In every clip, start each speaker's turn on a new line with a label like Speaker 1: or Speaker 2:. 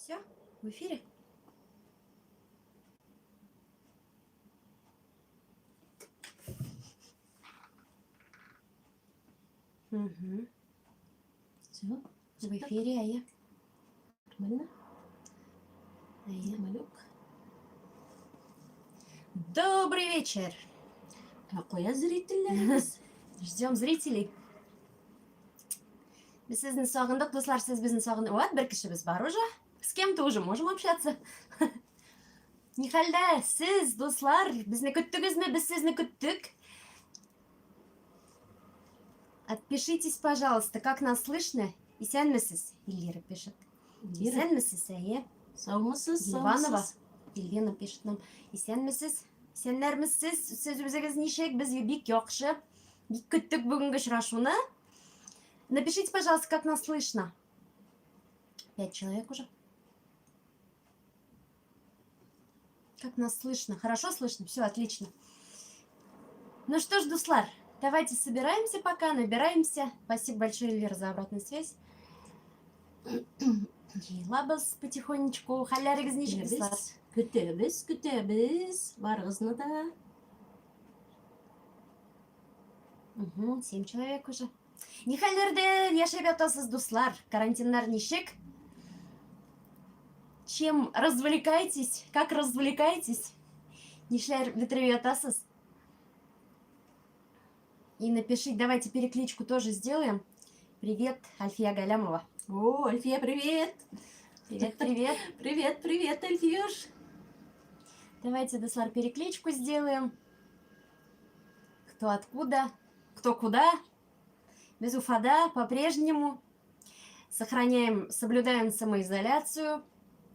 Speaker 1: Все, в эфире? Угу.
Speaker 2: Все,
Speaker 1: В эфире, а я?
Speaker 2: Нормально?
Speaker 1: А я?
Speaker 2: Нормалек.
Speaker 1: Добрый вечер!
Speaker 2: Ә кая зрительләребез?
Speaker 1: Ждем зрителей. Без сезне сагындык, дуслар, сез безне сагындык. Вот, бер кешебез бар уже. С кем-то уже можем общаться. Ни хәлдә, сез, дуслар, безне көттегезме? Без сезне көттек. Отпишитесь, пожалуйста, как нас слышно? Исәнмесез, Эльвира пишет. Исәнмесез, әйе.
Speaker 2: Саумысыз,
Speaker 1: Иванова.
Speaker 2: саумысыз.
Speaker 1: Елена пишет нам. Исәнмесез? Исәннәрмесез? Сез үзегез ничек? Без бик яхшы. Бик көттек бүгенге очрашуны. Напишите, пожалуйста, как нас слышно. Пять человек уже. Как нас слышно? Хорошо слышно? Все, отлично. Ну что ж, дуслар, давайте собираемся пока, набираемся. Спасибо большое, Эльвира, за обратную связь. Җыелабыз потихонечку. Хәлләрегез ничек, дуслар?
Speaker 2: Без көтәбез, көтәбез. Барыгызны да.
Speaker 1: Угу, семь человек уже. Ни хәлләрдә яшәп ятасыз, дуслар? Карантиннар ничек? Чем развлекаетесь? Как развлекаетесь? Нишләр бетереп ятасыз? И напишите, давайте перекличку тоже сделаем. Привет, Альфия Галямова.
Speaker 2: О, Альфия, привет!
Speaker 1: Привет, привет.
Speaker 2: Привет, привет, Альфиюш!
Speaker 1: Давайте, дуслар, перекличку сделаем. Кто откуда, кто куда. Без Уфада по-прежнему. Сохраняем, соблюдаем самоизоляцию.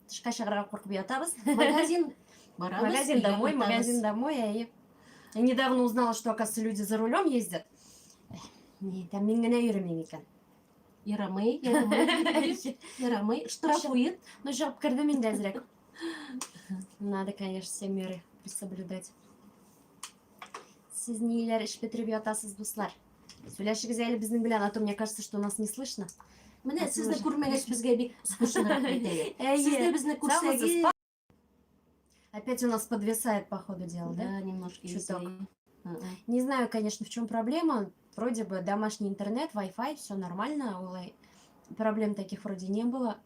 Speaker 1: Тышка чыгарга куркып ятабыз.
Speaker 2: Магазин барабыз.
Speaker 1: Магазин
Speaker 2: өйгә
Speaker 1: домой,
Speaker 2: кайтабыз.
Speaker 1: магазин домой. А я недавно узнала, что, оказывается, люди за рулем ездят. Не, там мин генә йөрмим икән.
Speaker 2: Ярамый, ярамый, ярамый. Штрафует.
Speaker 1: Ну, чыгып кердем инде әзрәк. Надо, конечно, все меры соблюдать. Сез ниләр эш бетереп ятасыз, дуслар? Сөйләшегез әле безнең белән, а то мне кажется, что нас не слышно.
Speaker 2: Менә сезне күрмәгәч безгә бик скучнырак бит әле. Сез дә
Speaker 1: Әйе.
Speaker 2: безне
Speaker 1: Саумысыз.
Speaker 2: күрсәгез.
Speaker 1: Опять у нас подвисает, по ходу дела, да?
Speaker 2: Да, немножко
Speaker 1: Чуток.
Speaker 2: висает. Ага.
Speaker 1: Не знаю, конечно, в чем проблема. Вроде бы домашний интернет, Wi-Fi, все нормально. Улай. Проблем таких вроде не было.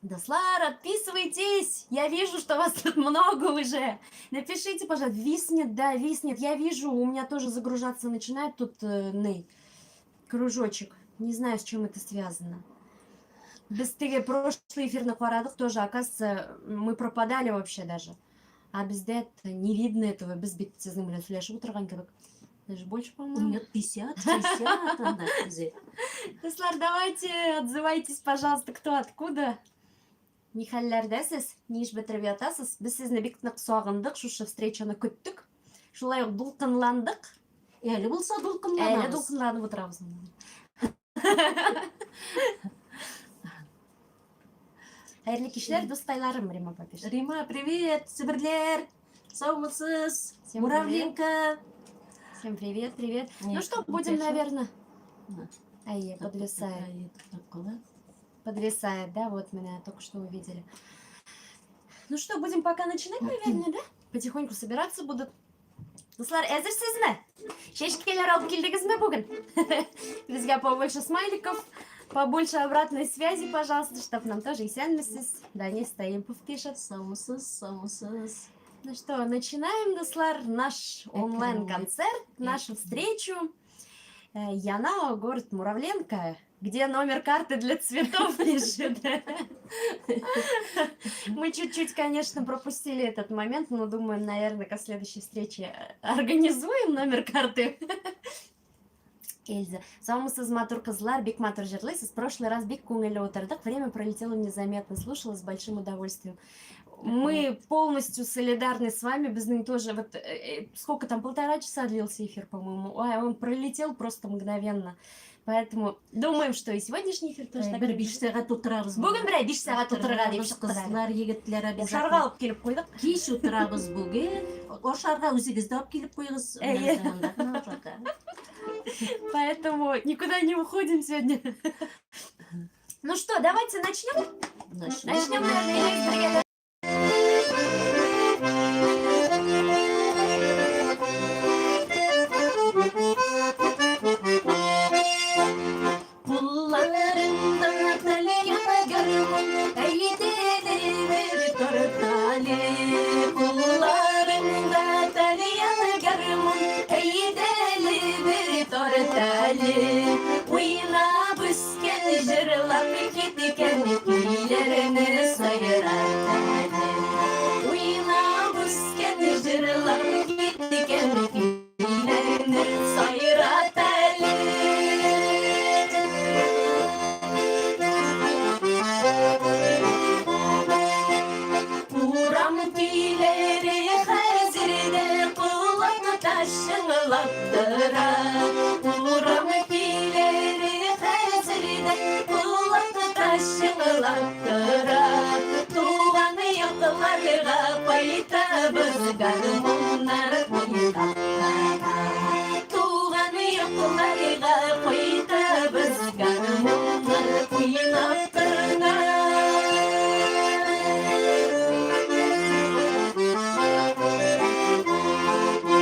Speaker 1: Дуслар, отписывайтесь! Я вижу, что вас тут много уже. Напишите, пожалуйста, виснет, да, виснет. Я вижу, у меня тоже загружаться начинает тут ней кружочек. Не знаю, с чем это связано. Без теге прошлый эфирны карадык тоже, оказывается, мы пропадали вообще даже. А бездә не видно этого. Без бит сезнең белән сөйләшеп утырган кебек. Даже больше, по-моему.
Speaker 2: Нет, 50, 60 анда үзе.
Speaker 1: Дуслар, давайте отзывайтесь, пожалуйста, кто откуда. Ни хәлләрдәсез, ни эш бетереп ятасыз? Без сезне бик нык сагындык, шушы встречаны көттек. Шулай ук дулкынландык.
Speaker 2: Әле булса
Speaker 1: Әле
Speaker 2: дулкынланабыз.
Speaker 1: дулкынланып утырабыз. Хәерле кичләр, дускайларым, Рима апа пишет.
Speaker 2: Рима, привет, Себерләр. Саумысыз.
Speaker 1: Всем
Speaker 2: Муравленко.
Speaker 1: Всем привет, привет. Ну
Speaker 2: Нет,
Speaker 1: что,
Speaker 2: не
Speaker 1: будем,
Speaker 2: пришел.
Speaker 1: наверное.
Speaker 2: Да.
Speaker 1: Ай, подвисает.
Speaker 2: Ай, туктап кала.
Speaker 1: Подвисает, да, вот меня только что увидели. Ну что, будем пока начинать, наверное, да? Потихоньку собираться будут. Дуслар, әзерсезме? Чәчкәләр алып килдегезме бүген? Безгә побольше смайликов, побольше обратной связи, пожалуйста, чтоб нам тоже исәнмесез. Данис Таимпов пишет.
Speaker 2: Саумысыз, саумысыз.
Speaker 1: Ну что, начинаем, дуслар, наш онлайн-концерт, нашу встречу. Янао, город Муравленко, где номер карты для цветов пишет. Мы чуть-чуть, конечно, пропустили этот момент, но думаю, наверное, ко следующей встрече организуем номер карты. Эльза. Саумысыз, матур кызлар, бик матур җырлыйсыз. В прошлый раз бик күңелле утырдык. Время пролетело незаметно. Слушала с большим удовольствием. Мы полностью солидарны с вами. Безнең тоже вот сколько там, 1,5 часа длился эфир, по-моему. Ой, он пролетел просто мгновенно. Поэтому думаем, что и сегодняшний эфир тоже так
Speaker 2: Бер
Speaker 1: пройдет.
Speaker 2: 5 сәгать утырабыз.
Speaker 1: Бүген берәй 5 сәгать утырырга дип чыктык әле.
Speaker 2: Кызлар, егетләр
Speaker 1: Ашарга
Speaker 2: обязательно.
Speaker 1: алып килеп куйдык.
Speaker 2: Кич утырабыз бүген. Ашарга үзегез дә алып килеп куегыз.
Speaker 1: Әйе.
Speaker 2: Монда гына ашарга.
Speaker 1: Поэтому никуда не уходим сегодня. Ну что, что, давайте начнем? Начнем, наверное, бергә.
Speaker 2: Кулларында тальян гармун, әйдәле бер тартале. Кулларында тальян гармун, әйдәле бер тартале. Уйнап үскән, җырлап киткән көйләрне сайратале. Уйнап үскән, җырлап киткән көйләрне сайратале. Урам көйләре хәзер дә колакта чыңлап тора. Урам көйләре хәзер дә колакта чыңлап тора. Туган якларга кайтабыз гармуннар уйнап кына. Туган якларга кайтабыз гармуннар уйнап кына.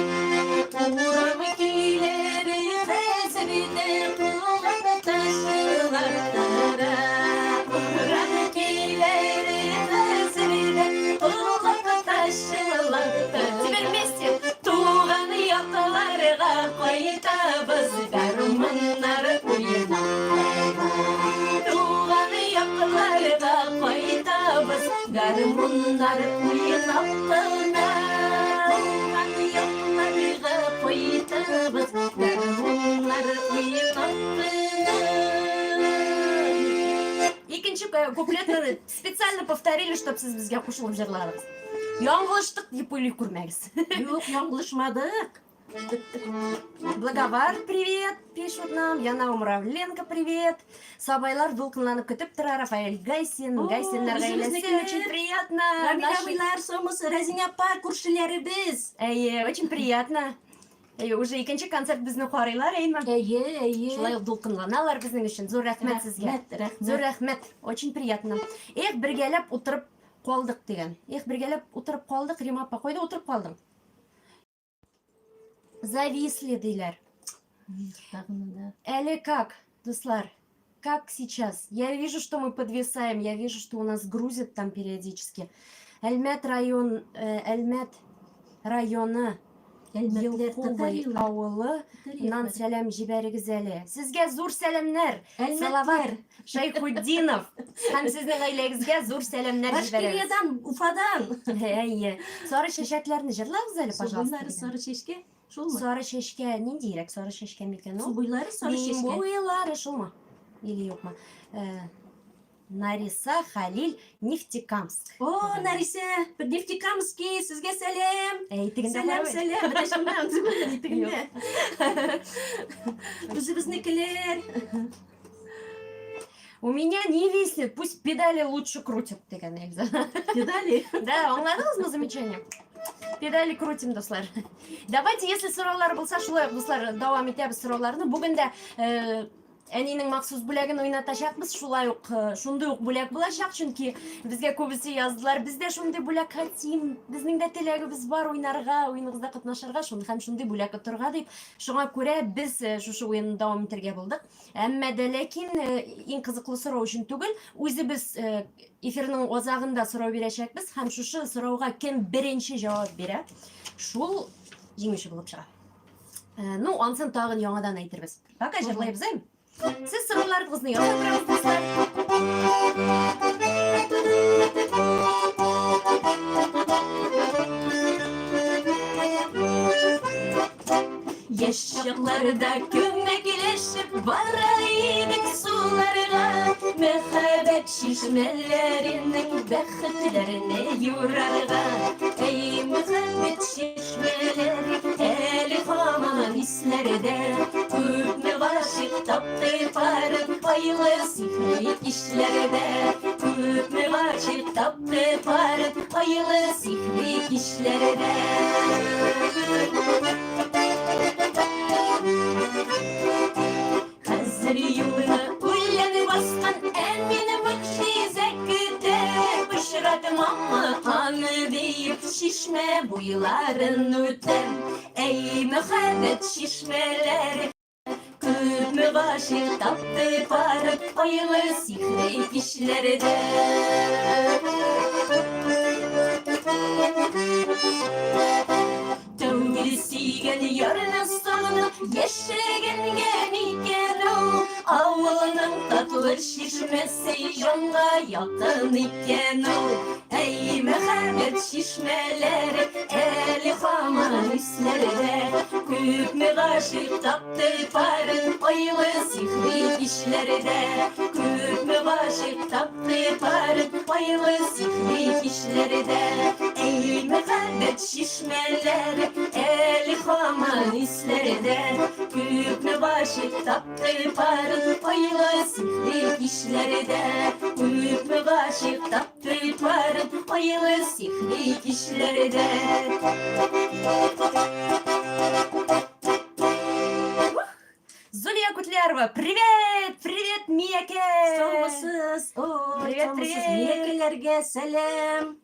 Speaker 2: Урам көйләре хәзер дә колакта чыңлап тора. Урам көйләре хәзер дә колакта чыңлап тора.
Speaker 1: Теперь вместе.
Speaker 2: Туган якларга кайтабыз гармуннар уйнап кына. Туган якларга кайтабыз гармуннар уйнап кына. Туган якларга кайтабыз гармуннар уйнап кына.
Speaker 1: Икенче куплетны специально повторили, чтобы сез безгә кушылып җырладыгыз. Яңлыштык дип уйлый күрмәгез.
Speaker 2: Юк, яңлышмадык.
Speaker 1: Благовар, привет, пишут нам. Яна Муравленко, привет. Сабайлар дулкынланып көтеп тора. Рафаэль Гайсин,
Speaker 2: О,
Speaker 1: Гайсиннар гаиләсе.
Speaker 2: үзебезнекеләр.
Speaker 1: Очень приятно.
Speaker 2: Рамил
Speaker 1: Наши-
Speaker 2: абыйлар, Сомус, Рәзинә апа, күршеләребез.
Speaker 1: Әйе, очень приятно. Әйе, уже икенче концерт безне карыйлар, әйме?
Speaker 2: Әйе, әйе.
Speaker 1: Шулай ук дулкынланалар безнең өчен. Зур рәхмәт сезгә.
Speaker 2: Рәхмәт, рәхмәт.
Speaker 1: Зур рәхмәт. Очень приятно. Эх, бергәләп утырып калдык дигән. Эх, бергәләп утырып калдык. Рима апа, кайда утырып калдың? Зависли диләр.
Speaker 2: Тагын да.
Speaker 1: Әле как, дуслар? Как сейчас? Я вижу, что мы подвисаем, я вижу, что у нас грузит там периодически. Әлмәт район, Әлмәт районы,
Speaker 2: Әлмәтләр,
Speaker 1: Елховой
Speaker 2: татарилар.
Speaker 1: авылы нан сәлам җибәрегез әле. Сезгә зур сәламнәр. Салават
Speaker 2: Әлмәтләр.
Speaker 1: Шәйхетдинов һәм сезнең гаиләгезгә зур сәламнәр җибәрәбез.
Speaker 2: Башкириядан, Уфадан.
Speaker 1: Әйе. Сары чәчәкләрне җырлагыз әле,
Speaker 2: Су
Speaker 1: пожалуйста.
Speaker 2: буйлары
Speaker 1: дигән.
Speaker 2: сары чәчкә. Шулмы?
Speaker 1: Сары чәчкә ниндирәк сары чәчкә микән
Speaker 2: Су
Speaker 1: ул?
Speaker 2: буйлары сары
Speaker 1: Мин
Speaker 2: чәчкә.
Speaker 1: буйлары шулмы? Или юкмы? Нариса Халил, Нефтекамск.
Speaker 2: О, Нариса, Нефтекамский, сезгә сәлам.
Speaker 1: Әй, тегендә
Speaker 2: Сәлам,
Speaker 1: бар бит.
Speaker 2: сәлам. Менә шунда, үзебезнең тегендә. Үзебезнекеләр.
Speaker 1: У меня не виснет, пусть педали лучше крутят, дигән Эльза.
Speaker 2: Педали.
Speaker 1: Да, аңладыгызмы замечание? Педали крутим, дуслар. Давайте, если сораулар булса, шулай ук, дуслар, дәвам итәбез сорауларны. Бүген дә әнинең махсус бүләген уйнатачакбыз. Шулай ук шундый ук бүләк булачак, чөнки безгә күбесе яздылар. Без дә шундый бүләк хотим. Безнең дә теләгебез бар уйнарга, уеныгызда катнашырга, шундый һәм шундый бүләк отырга дип. Шуңа күрә без шушы уенны дәвам итәргә булдык. Әмма дә ләкин иң кызыклы сорау өчен түгел, үзебез эфирның азагында сорау бирәчәкбез һәм шушы сорауга кем беренче җавап бирә, шул җиңүче булып чыга. Ну, ансын тагын яңадан әйтербез. Пока җырлайбыз, әйме? Сез сорауларыгызны яза торыгыз, дуслар.
Speaker 2: Яшь чакларда күмәкләшеп бара идек суларга, мәхәббәт чишмәләренең бәхетләренә юрарга. Әй, мәхәббәт чишмәләре әле һаман исләрдә, күпме гашыйк тапты парын айлы сихри кичләрдә, күпме гашыйк тапты парын айлы сихри кичләрдә. Хәзер юлны үлән баскан, ә минем җыеп чишмә буйларын үтәм. Әй, мәхәббәт чишмәләре, күпме гашыйк тапты пары айлы сихри кичләрдә. Тәүге сөйгән ярны сагынып яшәгәнгә микән ул? Авылның татлы чишмәсе җанга якын икән ул. Әй, мәхәббәт чишмәләре әле һаман исләрдә. Күпме гашыйк тапты парын айлы сихри кичләрдә. Күпме гашыйк тапты парын айлы сихри кичләрдә. Әй, мәхәббәт чишмәләре әле һаман исләрдә. Күпме гашыйк тапты парын айлы сихри кичләрдә. Күпме гашыйк тапты парын айлы сихри кичләрдә.
Speaker 1: Зулия Кутлярова, привет! Привет, Мияке!
Speaker 2: Саумысыз! Ой,
Speaker 1: Привет,
Speaker 2: саумысыз!
Speaker 1: привет!
Speaker 2: Миякеләргә сәлам!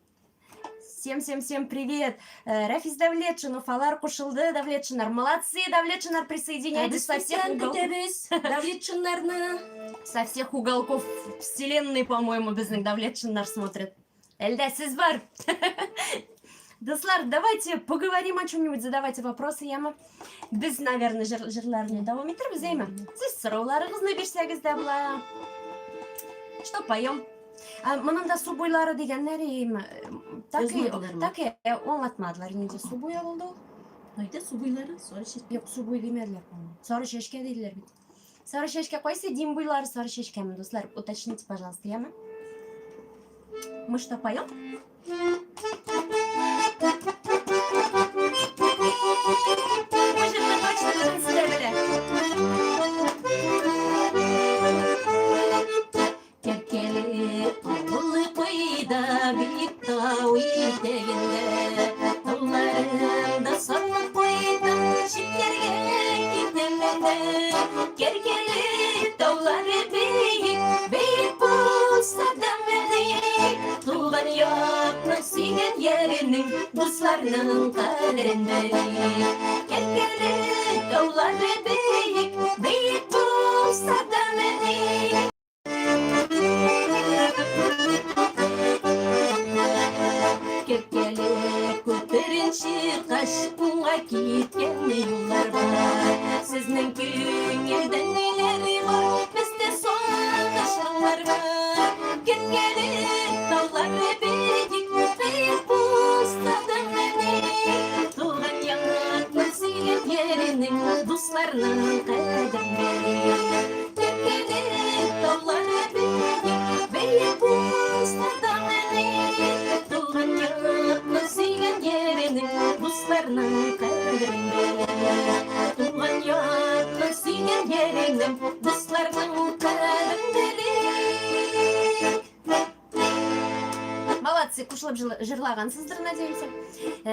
Speaker 1: Всем-всем-всем привет! Рафис Давлетшин, Уфалар кушылды, Давлетшиннар. Молодцы, Давлетшиннар, присоединяйтесь со всех уголков.
Speaker 2: Көтәбез Давлетшиннарны.
Speaker 1: Со всех уголков вселенной, по-моему, безнең Давлетшиннар смотрят. Әлдә сез бар. Дуслар, давайте поговорим о чем-нибудь, задавайте вопросы, яме. Без, наверное, җырларны дәвам итәрбез, әйме? Сез сорауларыгызны бирсәгез дә була. Что поем? А, моның да су буйлары дигәннәр, әйме? Так и,
Speaker 2: Язмадылармы?
Speaker 1: так и аңлатмадылар, нинди су буе булды ул?
Speaker 2: Кайда су буйлары? Сары чәчкә.
Speaker 1: Юк, су буе димәделәр, по-моему. Сары чәчкә диделәр бит. Сары чәчкә кайсы Дим буйлары сары чәчкәме, дуслар? Уточните, пожалуйста, яме? Мы что, поем? Бу җырны точно бөтенесе дә белә.
Speaker 2: Кәркәле авылы кайда, биек тау итәгендә. Тауларында саклап куйдым, читләргә китәм дә. Кәркәле таулары биек, биек булса да биек. Туган якның сөйгән ярының, дусларның кадерен белик. Кәркәле таулары биек, биек булса да биек. Кәркәле күперен чыккач, уңга киткән юллар бар. Сезнең күңелдә ниләр бар, бездә сагыш моңнар бар. Кәркәле таулары биек, биек булса да биек. Туган якның сөйгән ярының, дусларның кадерен белик. Кәркәле таулары биек, биек булса да биек. Туган якның сөйгән ярының, дусларның кадерен белик. Туган якның сөйгән ярының, дусларның кадерен белик.
Speaker 1: Молодцы, кушылып җырлагансыздыр, надеемся.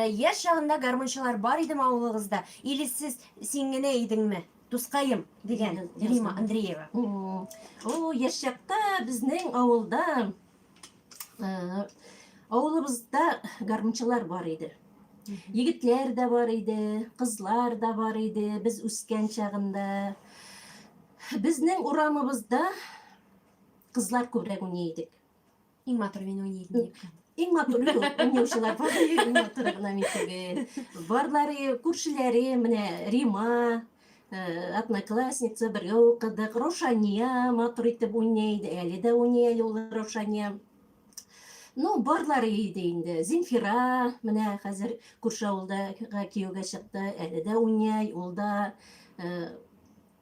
Speaker 1: Яшь чагында гармунчылар бар идеме авылыгызда? Или сез син генә идеңме? Дускаем, дигән Рима Андреева.
Speaker 2: О, яшь чакта безнең авылда, авылыбызда гармунчылар бар иде. Егетләр дә бар иде, кызлар да бар иде без үскән чагында. Безнең урамыбызда кызлар күбрәк уйный идек.
Speaker 1: Иң матур мин уйный идем дип.
Speaker 2: Иң матур юк, уйнаучылар бар, иң матур гына мин түгел. Барлары, күршеләре, менә Рима, одноклассница, бергә укыдык. Рошания матур итеп уйный иде, әле дә уйный әле ул Рошания. Ну, барлары иде инде. Земфира, менә хәзер күрше авылда кияүгә чыкты, әле дә уйный, ул да.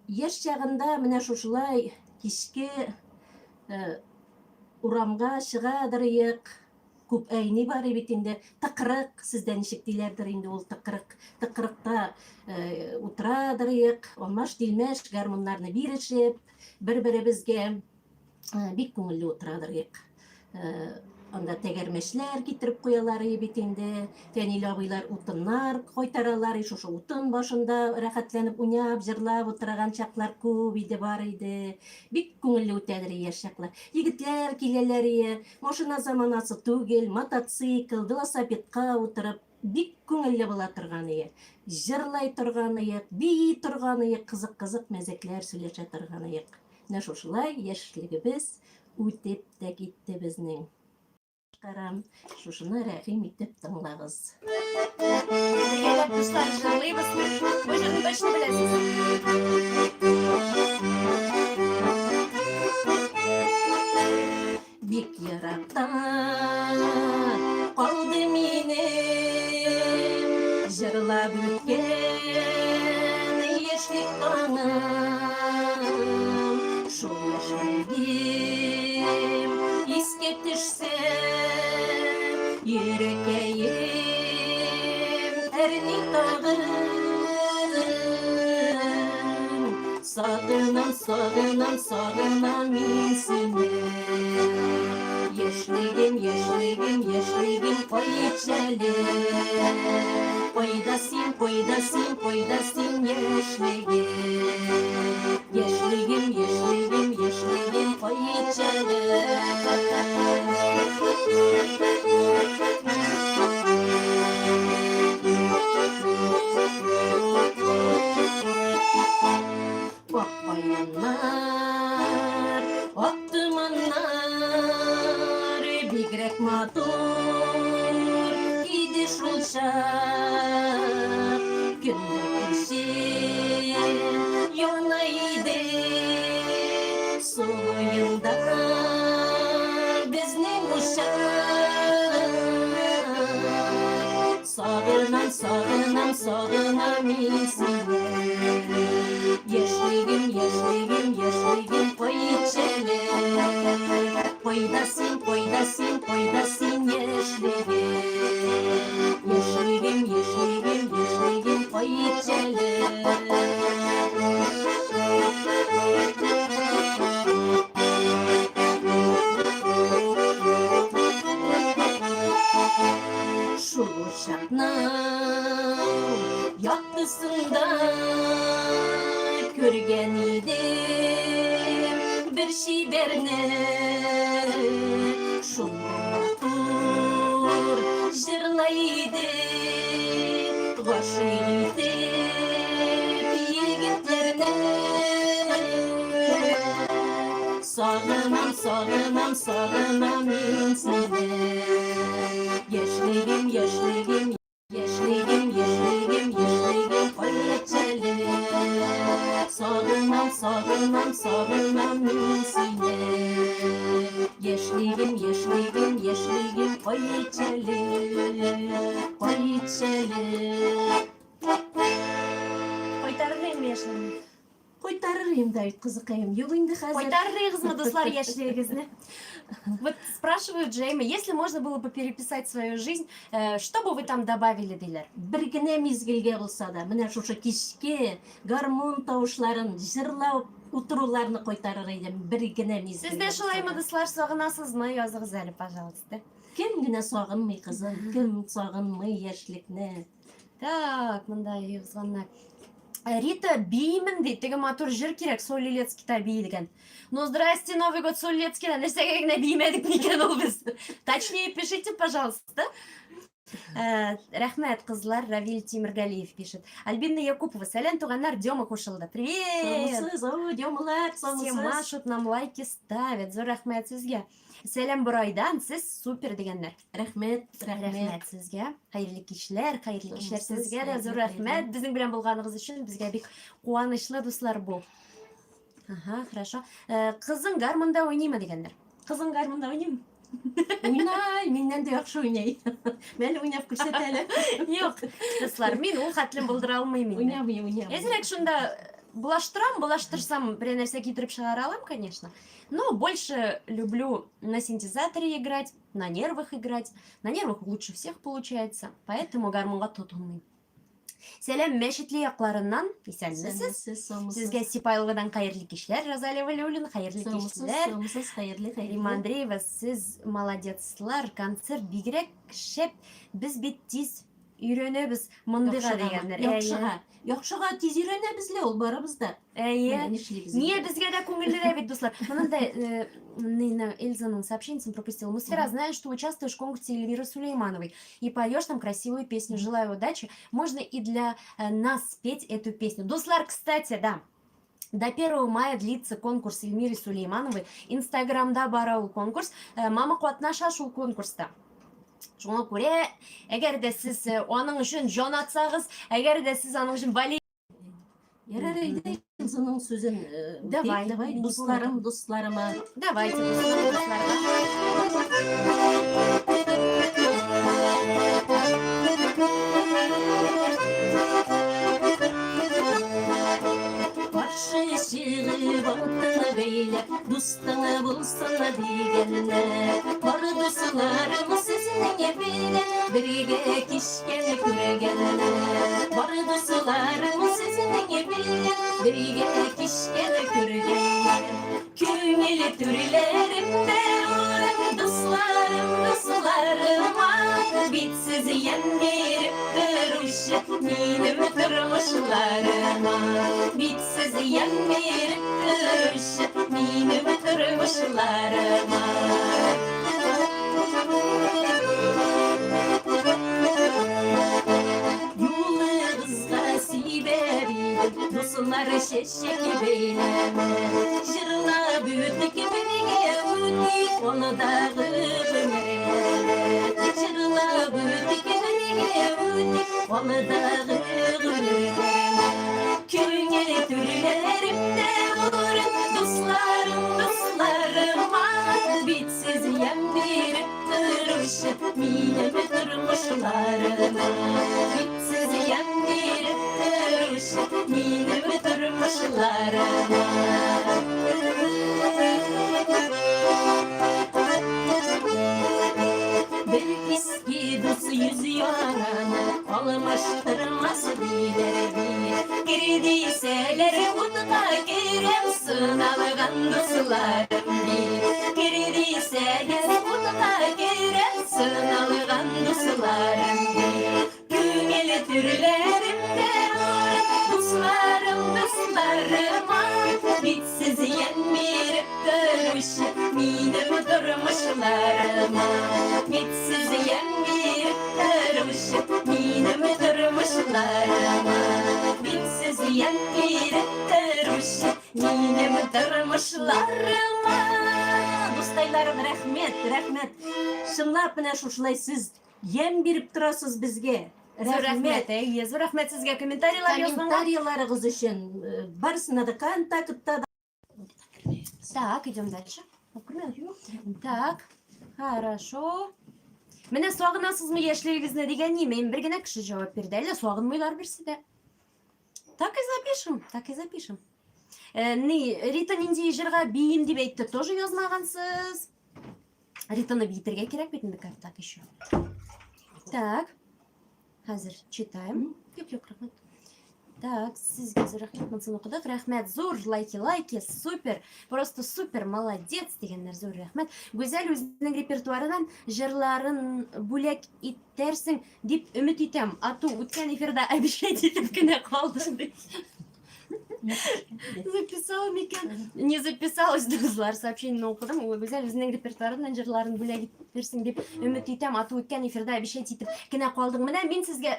Speaker 2: Яшь чагында менә шушылай кичке урамга чыгадыр идек. Күп әйни бар бит инде. Тыкрык, сездә ничек диләрдер инде ул тыкрык. Тыкрыкта утырадыр идек, алмаш-тилмәш гармуннарны бирешеп, бер-беребезгә бик күңелле утырадыр идек. Анда тәгәрмәчләр китереп куялар и бит инде. Фәнил абыйлар утыннар кайтаралар и, шушы утын башында рәхәтләнеп уйнап, җырлап утырган чаклар күп иде, бар иде. Бик күңелле үтәдер яшь чаклар. Егетләр киләләр ие, машина заманасы түгел, мотоцикл, велосипедка утырып, бик күңелле була торган ие. Җырлай торган иек, бии торган иек, кызык-кызык мәзәкләр сөйләшә торган иек. Менә шушылай яшьлегебез үтеп тә китте безнең. Карам, шушыны рәхим итеп тыңлагыз.
Speaker 1: Бергәләп, дуслар, җырлыйбыз. Бу җырны точно беләсез.
Speaker 2: Бик еракта калды минем җырлап үткән яшьлек таңым. Шул яшьлегем искә төшсә, йөрәкәем әрни тагын. Сагынам, сагынам, сагынам мин сине. Яшьлегем, яшьлегем, яшьлегем, кайт әле. Кайда син, кайда син, кайда син, яшьлегем? Яшьлегем, яшьлегем, яшьлегем, кайт әле. Ак каеннар, ак томаннар, бигрәк матур иде шул чак. Көннәр киче яна иде, су буенда безнең учак. Сагынам, сагынам, сагынам мин сине. Яшьлегем, яшьлегем, яшьлегем, кайт әле. Кайда син, кайда син, кайда син, яшьлегем? Яшьлегем, яшьлегем, яшьлегем, кайт әле. Шул учакның яктысында күргән идем бер чибәрне. Шул матур җырлай иде, гашыйк итеп егетләрне. Сагынам, сагынам, сагынам мин сине. Яшьлегем, яшьлегем, яшьлегем, яшьлегем, яшьлегем, кайт әле. Сагынам, сагынам, сагынам мин сине. Яшьлегем, яшьлегем, яшьлегем, кайт әле, кайт әле.
Speaker 1: Кайтарырмы яшьлегеңне?
Speaker 2: Кайтарыр идем дә бит, кызыкаем. Юк инде хәзер.
Speaker 1: Кайтарырыгызмы, дуслар, яшьлегегезне? Вот спрашивают Джейми, если можно было бы переписать свою жизнь, что бы вы там добавили, диләр?
Speaker 2: Бер генә мизгелгә булса да, менә шушы кичке гармун тавышларын, җырлау утыруларны кайтарыр идем, бер генә мизгелгә.
Speaker 1: Сез дә шулаймы, дуслар, сагынасызмы? Языгыз әле, пожалуйста.
Speaker 2: Кем генә сагынмый, кызым, кем сагынмый яшьлекне?
Speaker 1: Так, монда язганнар. Рита биймен ди, теге матур җыр кирәк, Соль-Илецкийда бии дигән. Ну, здрасте, Новый год Соль-Илецкийда, нәрсәгә генә биемәдек микән ул без? Точнее, пишите, пожалуйста. Рәхмәт, кызлар, Равиль Тимиргалиев пишет. Альбина Якупова, сәлам, туганнар, Дема кушылды. Привет!
Speaker 2: Саумысыз, о, Демалар,
Speaker 1: Все
Speaker 2: саумысыз.
Speaker 1: машут, нам лайки ставят. Зур рәхмәт сезгә. Сәлам Борайдан, сез супер дигәннәр.
Speaker 2: Рәхмәт, рәхмәт.
Speaker 1: Рәхмәт сезгә. Хәерле кичләр, хәерле кичләр
Speaker 2: Саумысыз,
Speaker 1: сезгә дә. Зур
Speaker 2: хәерле,
Speaker 1: рәхмәт безнең белән булганыгыз өчен. Безгә бик куанычлы, дуслар, бу. Ага, хорошо. Кызың гармунда уйныймы дигәннәр. Кызың гармунда уйныймы?
Speaker 2: Уйнай, миннән дә яхшы уйнай. Мәле уйнап күрсәт әле.
Speaker 1: Юк, дуслар, мин ул хәтлем булдыра алмыйм инде.
Speaker 2: Уйнамый, уйнамый.
Speaker 1: Әзрәк шунда булаштырам, булаштырсам, берәр нәрсә китереп чыгара алам, конечно. Но больше люблю на синтезаторе играть, на нервах играть. На нервах лучше всех получается, поэтому гармунга тотынмыйм. Сәлам Мәчетле якларыннан. Исәнмесез.
Speaker 2: Исәнмесез, саумысыз.
Speaker 1: Сезгә Сипайловадан хәерле кичләр, Розалия Валиуллина, хәерле
Speaker 2: Саумысыз,
Speaker 1: кичләр.
Speaker 2: саумысыз, хәерле,
Speaker 1: Рима
Speaker 2: хәерле.
Speaker 1: Андреева, сез молодецлар, концерт бигрәк шәп. Без бит тиз өйрәнәбез мондыйга
Speaker 2: Яхшыгамы?
Speaker 1: дигәннәр. Әйе.
Speaker 2: Яхшыга. Яхшыга тиз өйрәнәбез лә ул барыбыз да.
Speaker 1: Әйе.
Speaker 2: Менә нишлибез
Speaker 1: Ние
Speaker 2: инде?
Speaker 1: безгә дә күңелле дә бит, дуслар. Моның да э, Нина Эльзаның сообщениесен пропустила. Мусфера,
Speaker 2: Мгм.
Speaker 1: знаю, что участвуешь в конкурсе Эльвиры Сулеймановой и поешь там красивую песню.
Speaker 2: Мгм.
Speaker 1: Желаю удачи. Можно и для нас спеть эту песню. Дуслар, кстати, да. До 1 мая длится конкурс Эльмиры Сулеймановой. Инстаграмда бара ул конкурс. Мама катнаша шул конкурста. Шуңа күрә, әгәр дә сез аның өчен җан атсагыз, әгәр дә сез аның өчен болеете
Speaker 2: Ярар, әйдә, Эльзаның сүзен үтик.
Speaker 1: Давай,
Speaker 2: Давай,
Speaker 1: мин
Speaker 2: дусларым, дусларыма.
Speaker 1: Давайте, дуслар, дусларга.
Speaker 2: Каршы чыгып атыңа бәйләп, дустыңа булсын дигәннәр. Бар дусларым сезнең белән бергә кичкән күргәннәр. Бар дусларым сезнең белән бергә кичкән күргәннәр. Күңел түрләремдә урын дусларым, дусларыма. Битсез ямь биреп торучы минем тормышларыма. Битсез ямь биреп торучы минем тормышларыма. Юлыгызга сибәр идем, дуслар, чәчәк бәйләме. Җырлап үтик, бергә үтик алдагы гомерләрне. Җырлап үтик, бергә үтик алдагы гомерләрне. Күңел түрләремдә урын дусларым, дусларыма. Битсез ямь биреп торучы минем тормышларыма. Битсез ямь биреп торучы минем тормышларыма. Бер иске дус йөз яраны алмаштырмас диләр бит. Кер дисәләр утка керәм, сыналган дусларым бит. Кер дисәгез утка керәм, сыналган дусларым бит. Күңел түрләремдә урын дусларым, дусларыма. Битсез ямь биреп торучы минем тормышларыма. Битсез ямь биреп торучы минем тормышларыма. Битсез ямь биреп торучы минем тормышларыма. Дускайларым, рәхмәт, рәхмәт. Чынлап менә шушылай сез ямь биреп торасыз безгә.
Speaker 1: Зур рәхмәт, әйе, зур рәхмәт сезгә комментарийлар язганга.
Speaker 2: Комментарийларыгыз өчен барысына да контактта да.
Speaker 1: Так, идем дальше. Так, хорошо. Менә сагынасызмы яшьлегегезне дигән ни? Мин бер генә кеше җавап бирде. Әллә сагынмыйлар берсе дә. Так и запишем, так и запишем. Ни, Рита нинди җырга биим дип әйтте, тоже язмагансыз. Ританы биетергә кирәк бит инде, как так еще. Так. Хәзер читаем. Юк, юк, рәхмәт. Так, сезгә зур рәхмәт, монысын укыдык. Рәхмәт, зур лайки, лайки, супер, просто супер, молодец дигәннәр, зур рәхмәт. Гүзәл үзенең репертуарыннан җырларын бүләк итәрсең дип өмет итәм. А то үткән эфирда обещать итеп кенә калдың ди. Записала микән? Не записалась, дуслар, сообщение укыдым. Ул Гүзәл үзенең репертуарыннан җырларын бүләк итерсең дип өмет итәм. А то үткән эфирда обещать итеп кенә калдың. Менә мин сезгә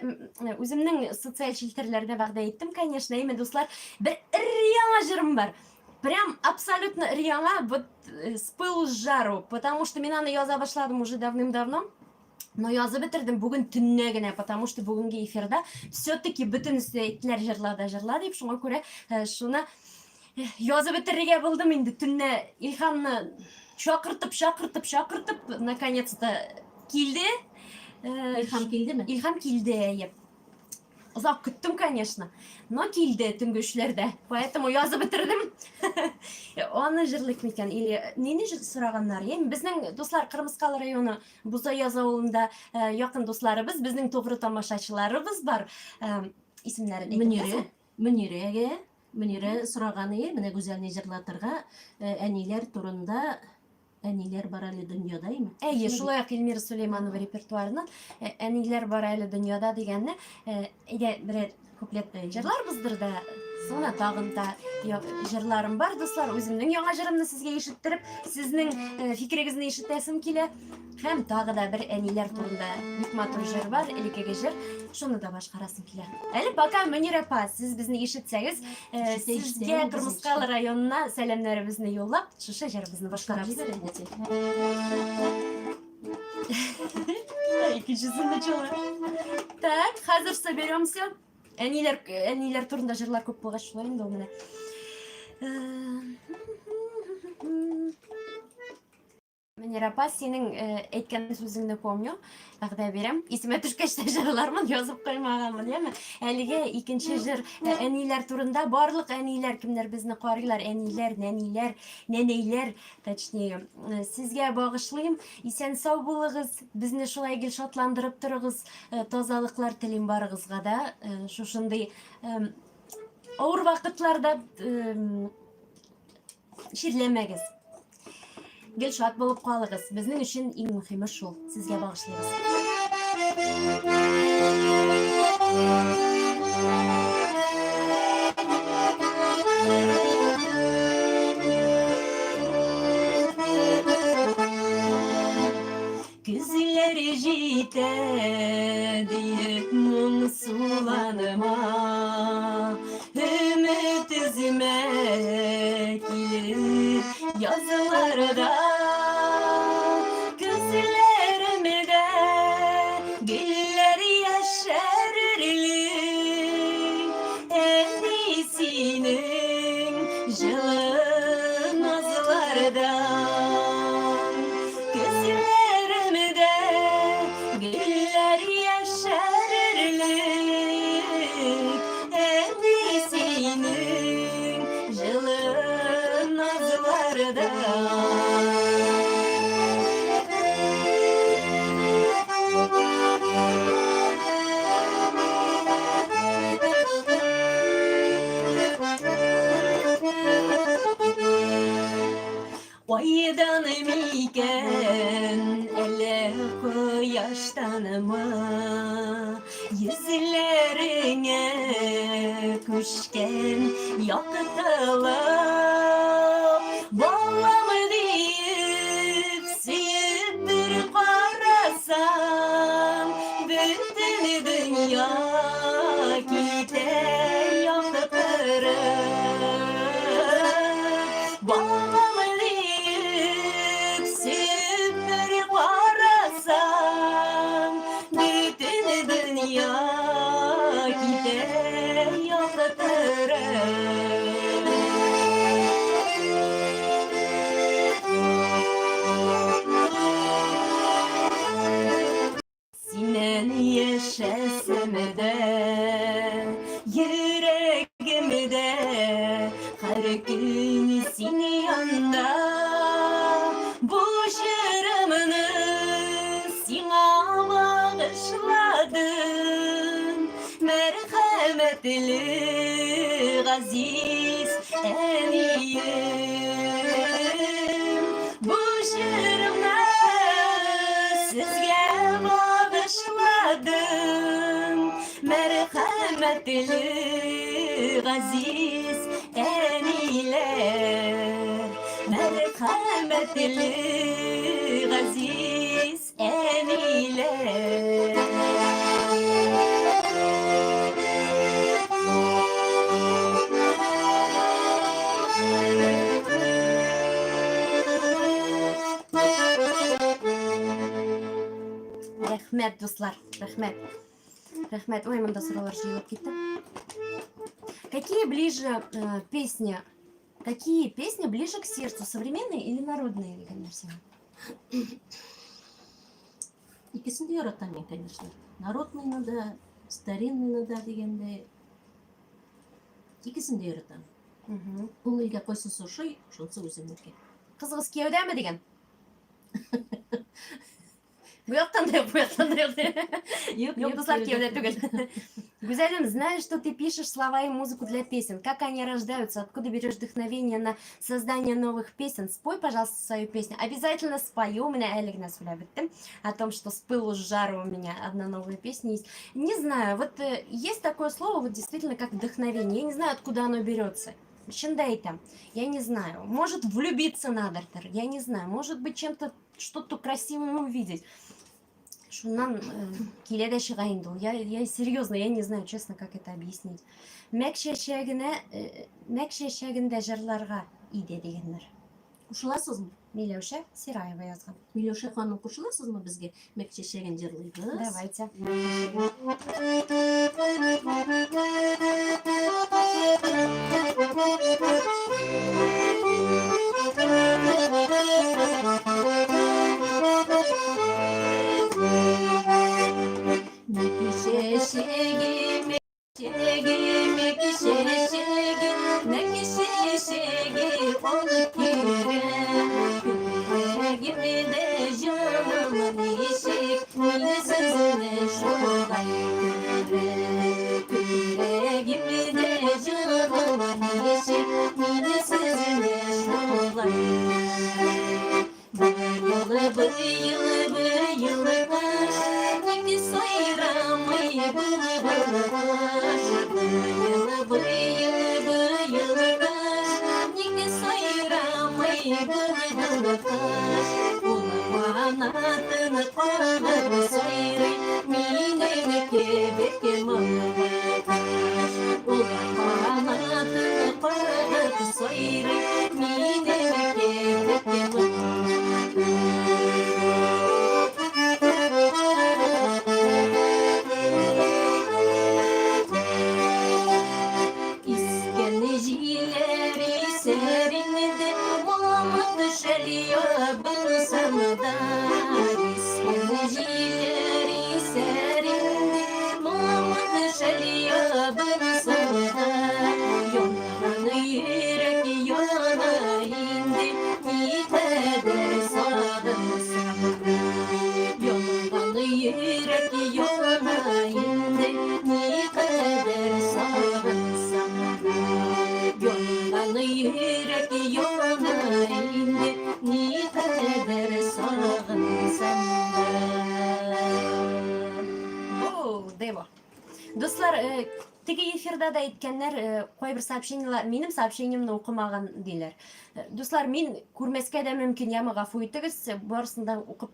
Speaker 1: үземнең социаль челтәрләрдә вәгъдә иттем, конечно, әйме, дуслар, бер өр-яңа җырым бар. Прям абсолютно өр-яңа, вот с пылу с жару, потому что мин аны яза башладым уже давным-давно. Но язып бетердем бүген төннә генә, потому что бүгенге эфирда все-таки бөтенесе әйттеләр җырла да җырла дип, шуңа күрә шуны язып бетерергә булдым инде төннә Илһамны чакыртып, чакыртып, чакыртып, наконец-то килде.
Speaker 2: Илһам килдеме?
Speaker 1: Илһам килде, әйе. Озак көттем, конечно, но килде төнге өчләрдә. Поэтому язып бетердем. Аны җырлыйк микән или нине сораганнар? Яме безнең дуслар Кырмыскалы районы Бузаяз авылында якын дусларыбыз, безнең тугры тамашачыларыбыз бар. Исемнәрен әйтеп
Speaker 2: Мөнирә,
Speaker 1: үтәсең?
Speaker 2: Мөнирәгә, Мөнирә сораган ие, менә Гүзәлне җырлатырга, әниләр турында Әниләр бар әле дөньяда име?
Speaker 1: Әйе, шулай ук Эльмира Сулейманова репертуарыннан Әниләр бар әле дөньяда дигәнне әйдә берәр куплет җырларбыздыр да, соңына тагын да җырларым бар, дуслар, үземнең яңа җырымны сезгә ишеттереп, сезнең фикерегезне ишетәсем килә. Һәм тагы да бер әниләр турында бик матур җыр бар, элеккеге җыр, шуны да башкарасым килә. Әле пока Мөнир апа, сез безне ишетсәгез, сезгә Кырмыскалы районына сәламнәребезне юллап, шушы җырыбызны башкарабыз. Икенчесен начала. Так, хәзер соберемся. Әниләр, әниләр турында җырлар күп булгач, шулай инде ул менә. Мөнир апа, синең әйткән сүзеңне помню. Вәгъдә бирәм. Исемә төшкәч тә җырлармын, язып куймаганмын, яме. Әлегә икенче җыр әниләр турында. Барлык әниләр, кемнәр безне карыйлар, әниләр, нәниләр, нәнәйләр, точнее, сезгә багышлыйм. Исән сау булыгыз, безне шулай гел шатландырып торыгыз. Тазалыклар телим барыгызга да. Шушындый авыр вакытларда чирләмәгез. Гел шат булып калыгыз. Безнең өчен иң мөһиме шул. Сезгә багышлыйбыз.
Speaker 2: Көзләр җитә диеп моңсуланма, Өмет өзмә килер язларда. Көзләремдә гөлләр яшәрерлек, Әни синең җылы назлардан. Көзләремдә гөлләр яшәрерлек, Әни синең җылы назларда. Айдан микән, әллә кояштанмы, Йөзләреңә күчкән яктылык. Балам диеп сөеп бер карасаң, Бөтен дөнья китә яктырып. Балам диеп сөеп бер карасаң, Бөтен дөнья китә яктырып. Синнән яшәсәм дә, йөрәгемдә һәр көн син янда. Бу җырымны сиңа багышладым, мәрхәмәтле газиз әнием. Бу җырымны сезгә багышладым, мәрхәмәтле газиз әниләр, мәрхәмәтле газиз әниләр.
Speaker 1: Рәхмәт, дуслар, рәхмәт. Рәхмәт. Ой, монда сораулар җыелып китте. Какие ближе песни? Какие песни ближе к сердцу? Современные или народные, дигән нәрсә?
Speaker 2: Икесен дә яратам мин, конечно. Народныйны да, старинныйны да дигәндәй. Икесен дә яратам. Күңелгә кайсысы ошый, шунысы үземнеке.
Speaker 1: Кызыгыз кияүдәме дигән? Бу яктан да юк, бу яктан да юк.
Speaker 2: Юк,
Speaker 1: Юк, дуслар, кияүдә түгел. Гүзәлем, знаю, что ты пишешь слова и музыку для песен. Как они рождаются? Откуда берешь вдохновение на создание новых песен? Спой, пожалуйста, свою песню. Обязательно спою. У меня әле генә сөйләп беттем о том, что с пылу с жару у меня одна новая песня есть. Не знаю, вот есть такое слово, вот действительно, как вдохновение. Я не знаю, откуда оно берется. Чынлап әйтәм. Я не знаю. Может, влюбиться надо, я не знаю. Может быть, чем-то что-то красивое увидеть. Шуннан килә дә чыга инде ул. Я серьезно, я не знаю, честно, как это объяснить. Мәк чәчәгенә, мәк чәчәгендә җырларга иде дигәннәр.
Speaker 2: Кушыласызмы?
Speaker 1: Миләүшә Сираева язган.
Speaker 2: Миләүшә ханым, кушыласызмы безгә? Мәк чәчәген җырлыйбыз.
Speaker 1: Давайте.
Speaker 2: Мәк чәчәге, мәк чәчәге, мәк чәчәге, мәк чәчәге алып килгән. Күкрәгемдә җаным ничек, мин сезне шулай күрәм. Күкрәгемдә җаным ничек, мин сезне шулай күрәм. Быел, быел, быел кыш, ник сайрамый былбыл кош. Быел, быел, быел кыш, ник сайрамый былбыл кош. Ул канатын кагып сайрый, минем кебек моңлы кош. Ул канатын кагып сайрый, минем кебек моңлы кош. Искән җилләр исәр инде, мамык шәл ябынсам да. Искән җилләр исәр инде, мамык шәл ябынсам да. Янган йөрәк яна инде, никадәр сагынсам да. Янган йөрәк яна инде, никадәр сагынсам да. Янган йөрәк яна инде, никадәр сагынсам да.
Speaker 1: О, Дево. Дуслар, теге эфирда да әйткәннәр, кайбер сообщениелар, минем сообщениемне укымаган диләр. Дуслар, мин күрмәскә дә мөмкин, яме гафу итегез, барысын да укып,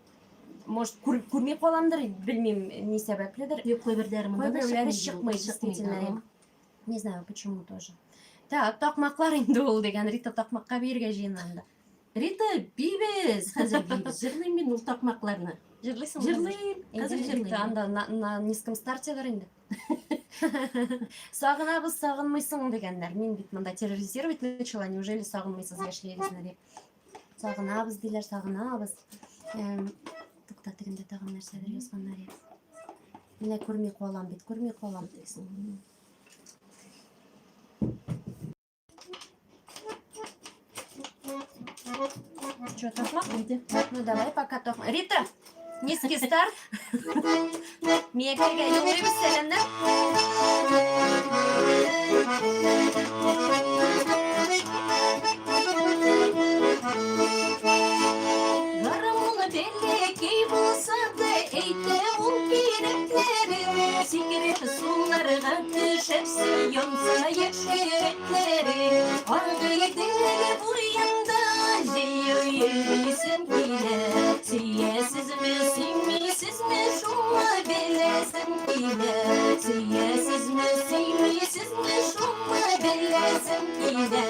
Speaker 1: может, күрми каламдыр, белмим, ни сәбәпледер.
Speaker 2: Юк, кайберләре монда да
Speaker 1: Кайберләре
Speaker 2: чыкмый,
Speaker 1: чыкмый,
Speaker 2: чыкмый,
Speaker 1: действительно.
Speaker 2: ага.
Speaker 1: Не знаю, почему тоже. Так, такмаклар инде ул дигән Рита такмакка бирергә җыена анда.
Speaker 2: Рита, биибез, хәзер биибез. Җырлыйм мин ул такмакларны.
Speaker 1: Җырлыйсыңмы хәзер?
Speaker 2: Җырлыйм, хәзер
Speaker 1: Инде Рита
Speaker 2: җырлыйм.
Speaker 1: анда на низком стартедыр инде. Сагынабыз, сагынмыйсың дигәннәр. Мин бит монда терроризировать начала, неужели сагынмыйсыз яшьлегегезне дип. Сагынабыз диләр, сагынабыз. Тукта, тегендә тагын нәрсәдер язганнар иде. Менә күрми калам бит, күрми калам. Че, такмак? Ну давай пока такмак. Рита, низкий старт. Миякәгә юллыйбыз сәламнәр.
Speaker 2: Гармуны бәләкәй булса да, әйтә ул кирәкләрен. Сикереп суларга төшәрсең, янса яшь йөрәкләрең. Агыйдел буенда җәяү йөрисем килә. Сөясезме, сөймисезме, шуны беләсем килә. Сөясезме, сөймисезме, шуны беләсем килә.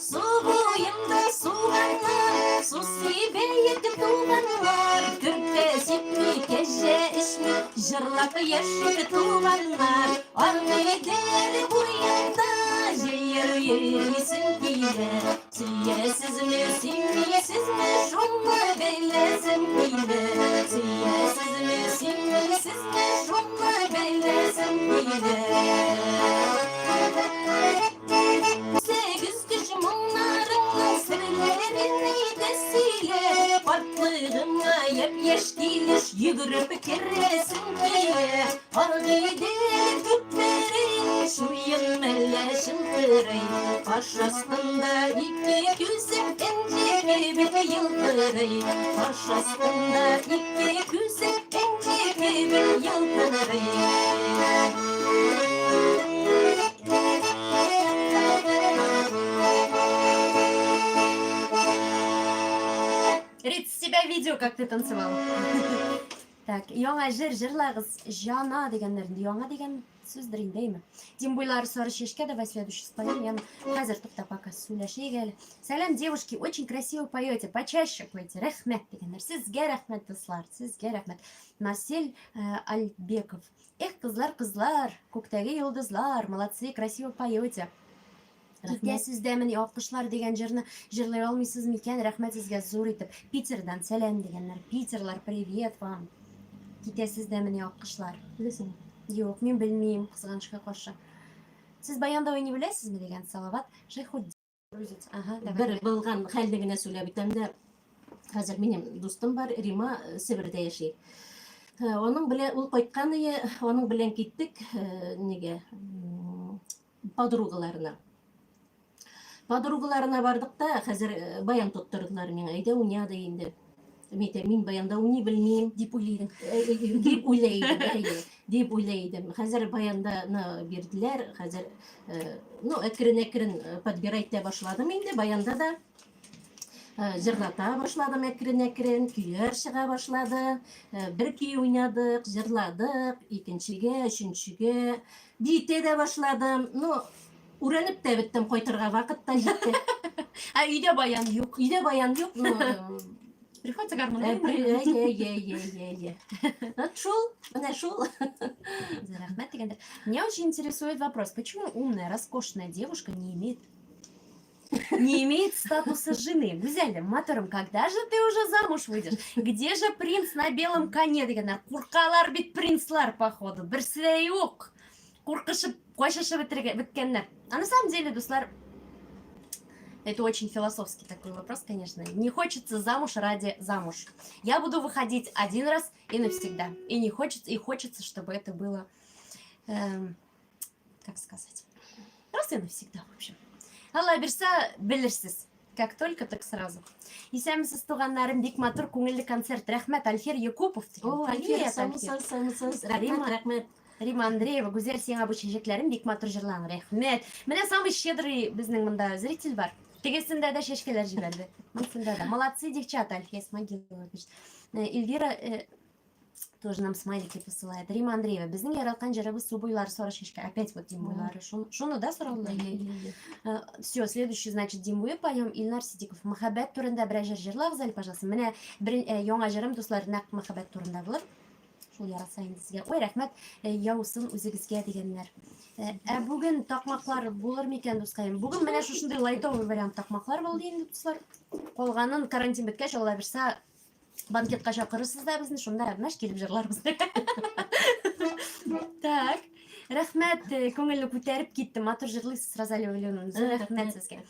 Speaker 2: Су буенда суганнар, су сибәек туганнар. Көртә сипми, кәҗә эчми, җырлап яши туганнар. Агыйдел буенда җәяү йөрисем килә. Сөясезме, сөймисезме, шуны беләсем килә. Сөясезме, сөймисезме, шуны беләсем килә. Сигез көч моңнарыңның серләрен әйдә сөйлә. Картлыгыңа япь-яшь килеш йөгереп керәсең килә. Агыйдел күперен чуен мәллә чылтырый. Каш астында ике күзе энҗе кебек елтырый. Каш астында ике күзе энҗе кебек елтырый.
Speaker 1: Рит, с тебя видео, как ты танцевал. Так, яңа җыр җырлагыз, җана дигәннәр. Яңа дигән сүздер инде, әйме? Дим буйлары сары чәчкә, давай следующий споем. Я хәзер тукта пока сөйләшик әле. Сәлам, девушки, очень красиво поете, почаще пойте. Рәхмәт дигәннәр. Сезгә рәхмәт, дуслар, сезгә рәхмәт. Марсель Альбеков. Эх, кызлар, кызлар, күктәге йолдызлар, молодцы, красиво поете. Китәсез дә мени аккошлар дигән җырны җырлый алмыйсыз микән? Рәхмәт сезгә зур итеп. Питердан сәлам дигәннәр. Питерлар, привет вам. Китәсез дә мени аккошлар.
Speaker 2: Беләсеңме?
Speaker 1: Юк, мин белмим, кызганычка каршы. Сез баянда уйный беләсезме дигән Салават Шәйхутдин. Ага, давай.
Speaker 2: Бер булган хәлне генә сөйләп үтәм дә. Хәзер минем дустым бар, Рима Себердә яши. Аның белән ул кайткан ие, аның белән киттек нигә? Подругаларына. Подругаларына бардык та, хәзер баян тоттырдылар миңа. Әйдә уйна ди инде. Мин әйтәм, мин баянда уйный белмим.
Speaker 1: Дип уйлый идең.
Speaker 2: Дип уйлый идем, әйе, дип уйлый идем. Хәзер баянданы бирделәр, хәзер, ну, әкрен-әкрен подбирать итә башладым инде, баянда да җырлата башладым әкрен-әкрен, көйләр чыга башлады. Бер көй уйнадык, җырладык, икенчегә, өченчегә, биетә дә башладым. Ну, үрәнеп тә беттем, кайтырга вакыт та җитте.
Speaker 1: Ә өйдә баян юк.
Speaker 2: Өйдә баян юк, но
Speaker 1: Приходится гармун.
Speaker 2: Әй, әй, әй, әй. Вот шул, менә шул.
Speaker 1: Рәхмәт дигәндер. Меня очень интересует вопрос, почему умная, роскошная девушка не имеет статуса жены? Гүзәлем, матурым, когда же ты уже замуж выйдешь? Где же принц на белом коне дигәннәр? Куркалар бит принцлар, походу. Берсе дә юк. Куркышып, качышып беткәннәр. А на самом деле, дуслар, это очень философский такой вопрос, конечно. Не хочется замуж ради замуж. Я буду выходить один раз и навсегда. И не хочется, и хочется, чтобы это было, как сказать, раз и навсегда, в общем. Алла бирсә, белерсез. Как только, так сразу. Исәнмесез, туганнарым, бик матур күңелле концерт. Рәхмәт, Альфер Якупов.
Speaker 2: О, Альфер,
Speaker 1: Привет, Альфер.
Speaker 2: саумысыз, саумысыз. Рәхмәт, рәхмәт.
Speaker 1: Рима Андреева, Гүзәл, сиңа бу чәчәкләрем, бик матур җырлаң, рәхмәт. Менә самый щедрый безнең монда зритель бар. Тегесендә дә чәчкәләр җибәрде. Монсында да. Молодцы, девчата, Альфия Исмагилова пишет. Эльвира тоже нам смайлики посылает. Рима Андреева, безнең яраткан җырыбыз «Су буйлары сары чәчкә». Опять вот Дим буйлары. Шуны да сорадылар? Все, следующий, значит, Дим буе поем. Илнар Сидиков. Мәхәббәт турында берәр җыр җырлагыз әле, пожалуйста. Менә бер яңа җырым, дуслар, нәкъ мәхәббәт турында булыр. Шул яраса инде сезгә. Ой, рәхмәт, яусын үзегезгә дигәннәр. Ә бүген такмаклар булыр микән, дускаем? Бүген менә шушындый лайтовый вариант такмаклар булды инде, дуслар. Калганын карантин беткәч, Алла бирсә, банкетка чакырырсыз да безне, шунда мәш килеп җырларбыз. Так. Рәхмәт, күңелне күтәреп китте. Матур җырлыйсыз, Розалия Валерьевна. Рәхмәт сезгә.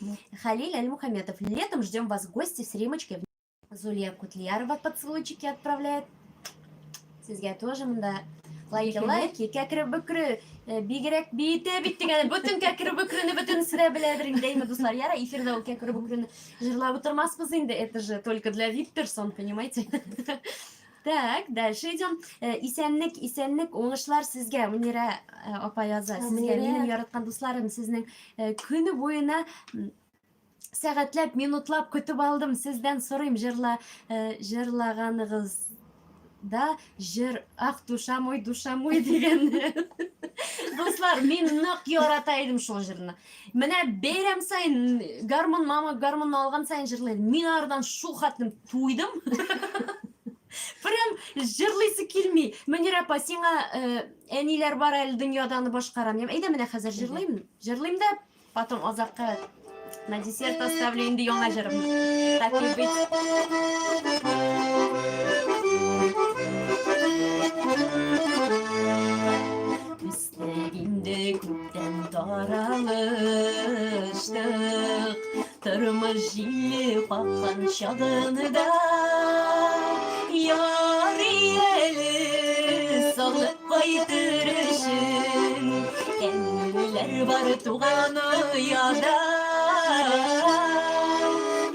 Speaker 1: Халиль Альмухаметов. Летом ждем вас в гости с Римочкой. Зулия Кутлиярова поцелуйчики отправляет. Сезгә тоже монда лайки, лайки, кәкре бөкре, бигрәк биетә бит дигән. Бөтен кәкре бөкрене бөтенесе дә беләдер инде, әйме, дуслар. Яра, эфирда ул кәкре бөкрене җырлап утырмасбыз инде. Это же только для вип-персон, понимаете? Так, дальше идем. Исәнлек, исәнлек, уңышлар сезгә, Мунира апа яза. Сезгә минем яраткан дусларым, сезнең көне буена сәгатьләп, минутлап көтеп алдым. Сездән сорыйм, җырла, җырлаганыгыз да җыр «Ах, душа мой, душа мой» дигән. Дуслар, мин нык ярата идем шул җырны. Менә бәйрәм саен гармун, мама гармунны алган саен җырлый. Мин ардан шул хәтлем туйдым. Прям җырлыйсы килми. Мөнирә апа, сиңа әниләр бар әле дөньяда аны башкарам. Әйдә менә хәзер җырлыйм. Җырлыйм да потом азакка на десерт оставлю инде яңа җырымны. Так и быть. Без инде күптән таралыштык, тормыш җиле каккан чагында.
Speaker 2: кайтыр өчен. Әниләр бар туган ояда.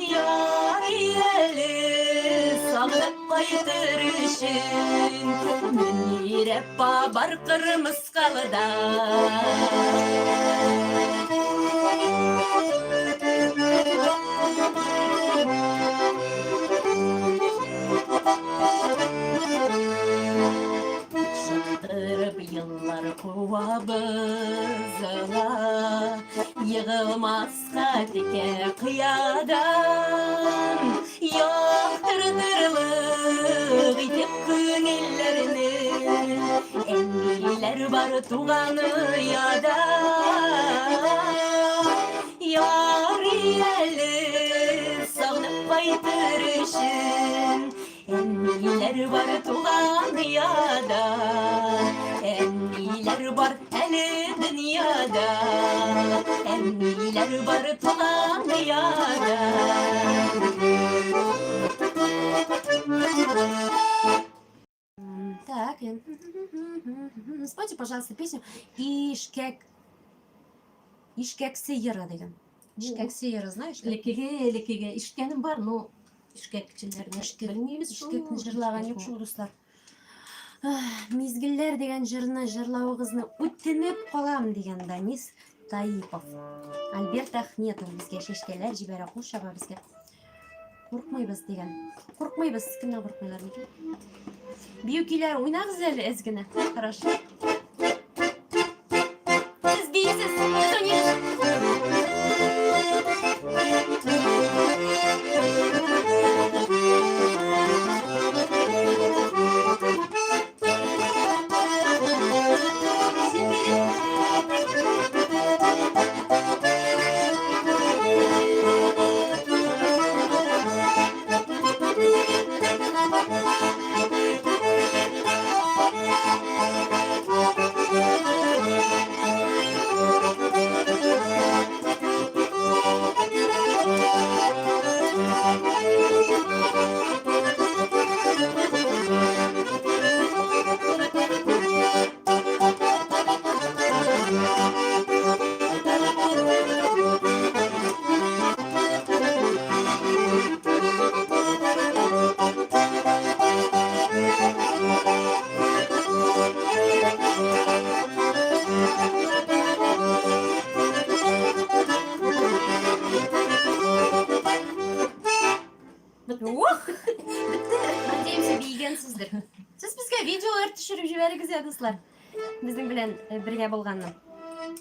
Speaker 2: Ярый әле сагынып кайтыр өчен. Мөнирә апа бар Кырмыскалыда. Шыттырып еллар куабыз ла, Егылмаска текә кыядан. Яктыртырлык итеп күңелләрне, Әниләр бар туган ояда. Ярый әле сагынып кайтыр өчен, Әниләр бар туган ояда. Әниләр бар әле дөньяда. Әниләр бар туган ояда.
Speaker 1: Так, спойте, пожалуйста, песню Ишкәк. Ишкәк сыеры дигән. Ишкәк сыеры, знаешь? Да?
Speaker 2: Элеккеге, элеккеге ишеткәнем бар, но ишкәкчеләрне белмибез шул.
Speaker 1: Ишкәкне җырлаган юк шул, дуслар. Мизгелләр дигән җырны җырлавыгызны үтенеп калам дигән Данис Таипов. Альберт Ахметов безгә чәчкәләр җибәрә, кул чаба безгә. Куркмыйбыз дигән. Куркмыйбыз, кемнән куркмыйлар микән? Бию көйләре уйнагыз әле әз генә. Хорошо. Сез бийсез, без уйныйбыз. Син бире. Ух! Надеемся, биегәнсездер. Сез безгә видеолар төшереп җибәрегез, я, дуслар. Безнең белән бергә булганны.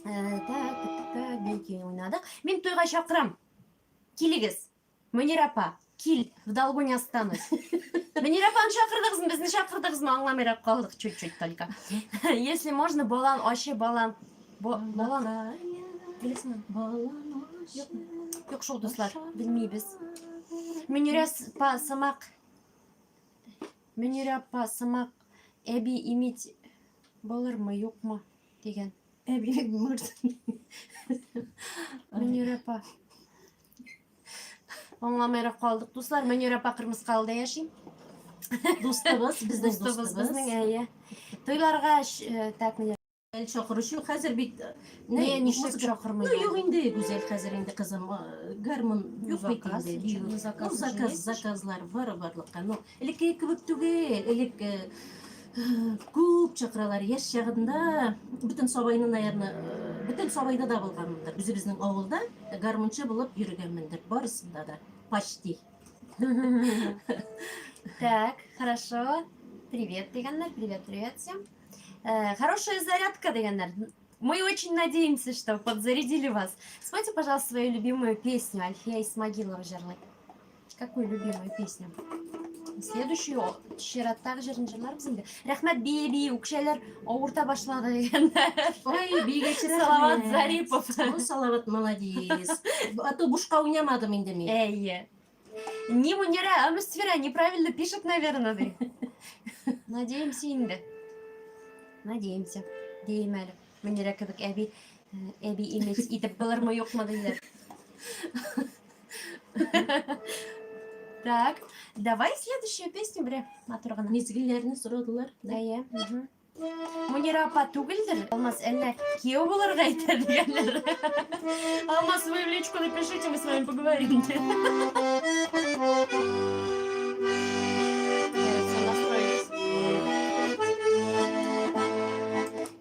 Speaker 1: Так, так, так, так, бию уйнадык. Мин туйга чакырам. Килегез. Мөнир апа, кил, в долгу не останусь. Мөнир апаны чакырдыгызмы, безне чакырдыгызмы, аңламыйрак калдык чуть-чуть только. Если можно, балан, ачы балан. Балан, беләсеңме?
Speaker 2: Балан ачы.
Speaker 1: Юк шул, дуслар, белмибез. Мөнирә апа сымак. Мөнирә апа сымак әби иметь булырмы, юкмы дигән.
Speaker 2: Әби, может.
Speaker 1: Мөнирә апа. Аңламыйрак калдык, дуслар. Мөнирә апа Кырмыскалыда яши.
Speaker 2: Дустыбыз, безнең
Speaker 1: Дустыбыз
Speaker 2: дустыбыз.
Speaker 1: безнең, әйе. Туйларга так менә.
Speaker 2: Гүзәл чакыручы хәзер бит
Speaker 1: Не, нишләп
Speaker 2: музыка.
Speaker 1: чакырмыйлар?
Speaker 2: Ну юк инде, Гүзәл, хәзер инде, кызым, гармун юк бит
Speaker 1: Заказ,
Speaker 2: инде. Бию.
Speaker 1: ну, заказ
Speaker 2: Ну,
Speaker 1: уже
Speaker 2: заказ,
Speaker 1: есть.
Speaker 2: заказлар бар барлыкка. Ну, элеккеге кебек түгел. Элек күп чакыралар. Яшь чагында бөтен сабайны, наверное, бөтен сабайда да булганмындыр. Үзебезнең авылда гармунчы булып йөргәнмендер. Барысында да. Почти.
Speaker 1: Так, хорошо. Привет, дигәннәр. Привет, привет всем. Хорошая зарядка, дигәннәр. Мы очень надеемся, что подзарядили вас. Спойте, пожалуйста, свою любимую песню Альфия Исмагилова җырлый. Какую любимую песню? Следующую чираттагы җырын җырларбыз инде. Рәхмәт, бии бии үкчәләр авырта башлады дигәннәр.
Speaker 2: Ой, бигәч
Speaker 1: Салават
Speaker 2: рәхмәт.
Speaker 1: Зарипов.
Speaker 2: Ну, Салават молодец. А то бушка уйнамадым инде мин.
Speaker 1: Әйе. Не Мунира, а Мөсфирә неправильно пишет, наверное, ди. Надеемся инде. Надеемся. Дием әле. Мөнирә кебек әби, әби иметь итеп булырмы, юкмы диләр. Так, давай следующую песню, бре, матур гына.
Speaker 2: Мизгелләрне сорадылар. Да.
Speaker 1: Әйе. Мгм. Мунира апа түгелдер, Алмаз әллә кияү булырга әйтә дигәннәр. Алмаз, вы в личку напишите, мы с вами поговорим. Все настроились.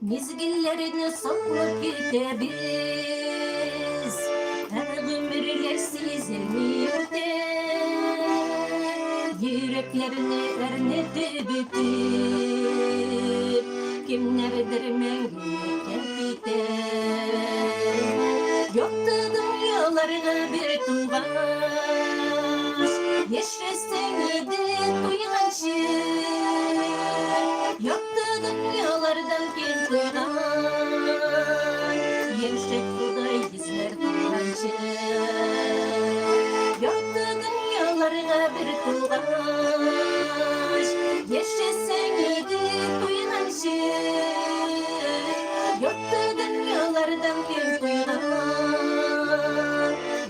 Speaker 2: Мизгелләрне соңлап китәбез, Һәр гомерләр сизелми үтә. Йөрәкләрне әрнетеп бетеп, Кемнәрдер мәңгелеккә китә. Якты дөньяларга бер тугач, Яшәсәң иде туйганчы. Якты дөньялардан кил туйган, Яшәт Ходай йөзләр тулганчы. Якты дөньяларга бер тугач, Яшәсәң иде туйганчы. Якты дөньялардан кил туйган,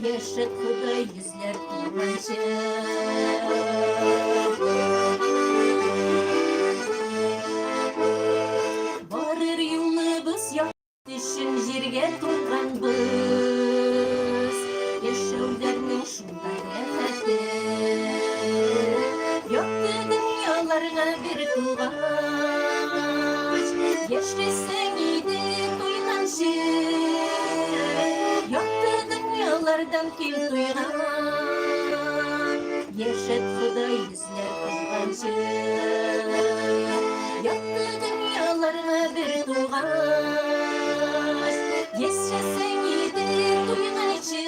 Speaker 2: Яшәт Ходай йөзләр тулганчы. Барыр юлыбыз якты өчен җиргә туганбыз. Яшәүләрнең шунда рәхәте. Якты дөньяларга бер тугач, Яшәсәң иде туйганчы. Якты дөньялардан кил туйган, Яшәт Ходай йөзләр тулганчы. Якты дөньяларга бер тугач, Яшәсәң иде туйганчы.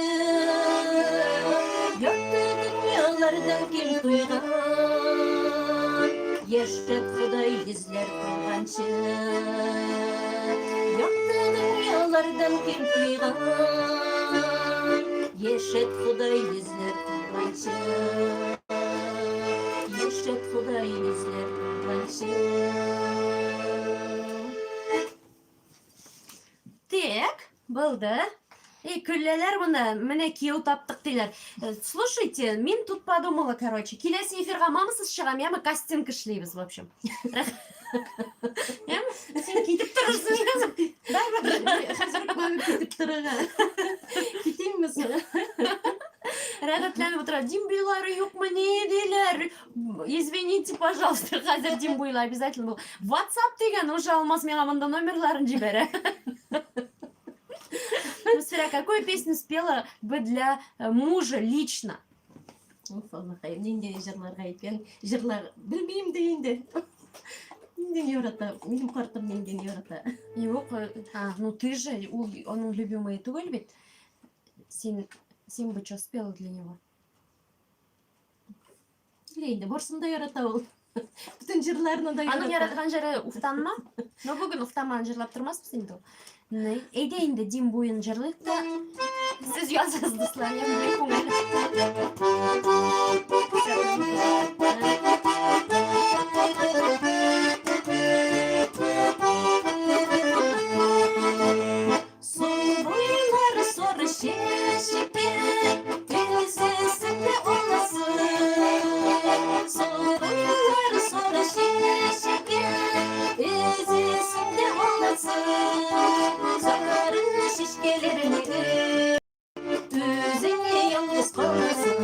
Speaker 2: Якты дөньялардан кил туйган, Яшәт Ходай йөзләр тулганчы. Якты дөньялардан кил туйган, Яшәт Ходай йөзләр тулганчы. Яшәт Ходай йөзләр тулганчы.
Speaker 1: Так, булды. И көләләр моны, менә кияү таптык диләр. Слушайте, мин тут подумала, короче, киләсе эфирга мамасыз чыгам, яме кастинг эшлибез, в общем. Яме, син китеп торырсың.
Speaker 2: Хәзер үк китеп торырга. Китимме соң?
Speaker 1: Рәхәтләнеп утыра. Димбилары юкмы ни диләр? Извините, пожалуйста, хәзер Димбуйлы обязательно бул. WhatsApp дигән уже Алмаз миңа монда номерларын җибәрә. Мөсфирә, какую песню спела бы для мужа лично?
Speaker 2: Уф, Аллакай, нинди җырларга әйткән? Җырлар белмим дә инде. Ниндин ярата? Минем картым ниндин ярата?
Speaker 1: Юк, а, ну ты же, ул аның любимый түгел бит. Син бы что спела для него?
Speaker 2: Белә инде, барысын да ярата ул. Бөтен җырларны да
Speaker 1: Аның
Speaker 2: ярата.
Speaker 1: яраткан җыры Уфтанма. Но бүген Уфтанманы җырлап тормасбыз инде ул. Ни? Әйдә инде Дим буен җырлыйк та. Сез языгыз, дуслар, я бик күңелле.
Speaker 2: Су буйлары сары чәчәккә, Тезәсендә анасы. Су буйлары сары чәчәккә, Тезәсендә анасы. Сары чәчкәләрне Үзең ялгыз каласың.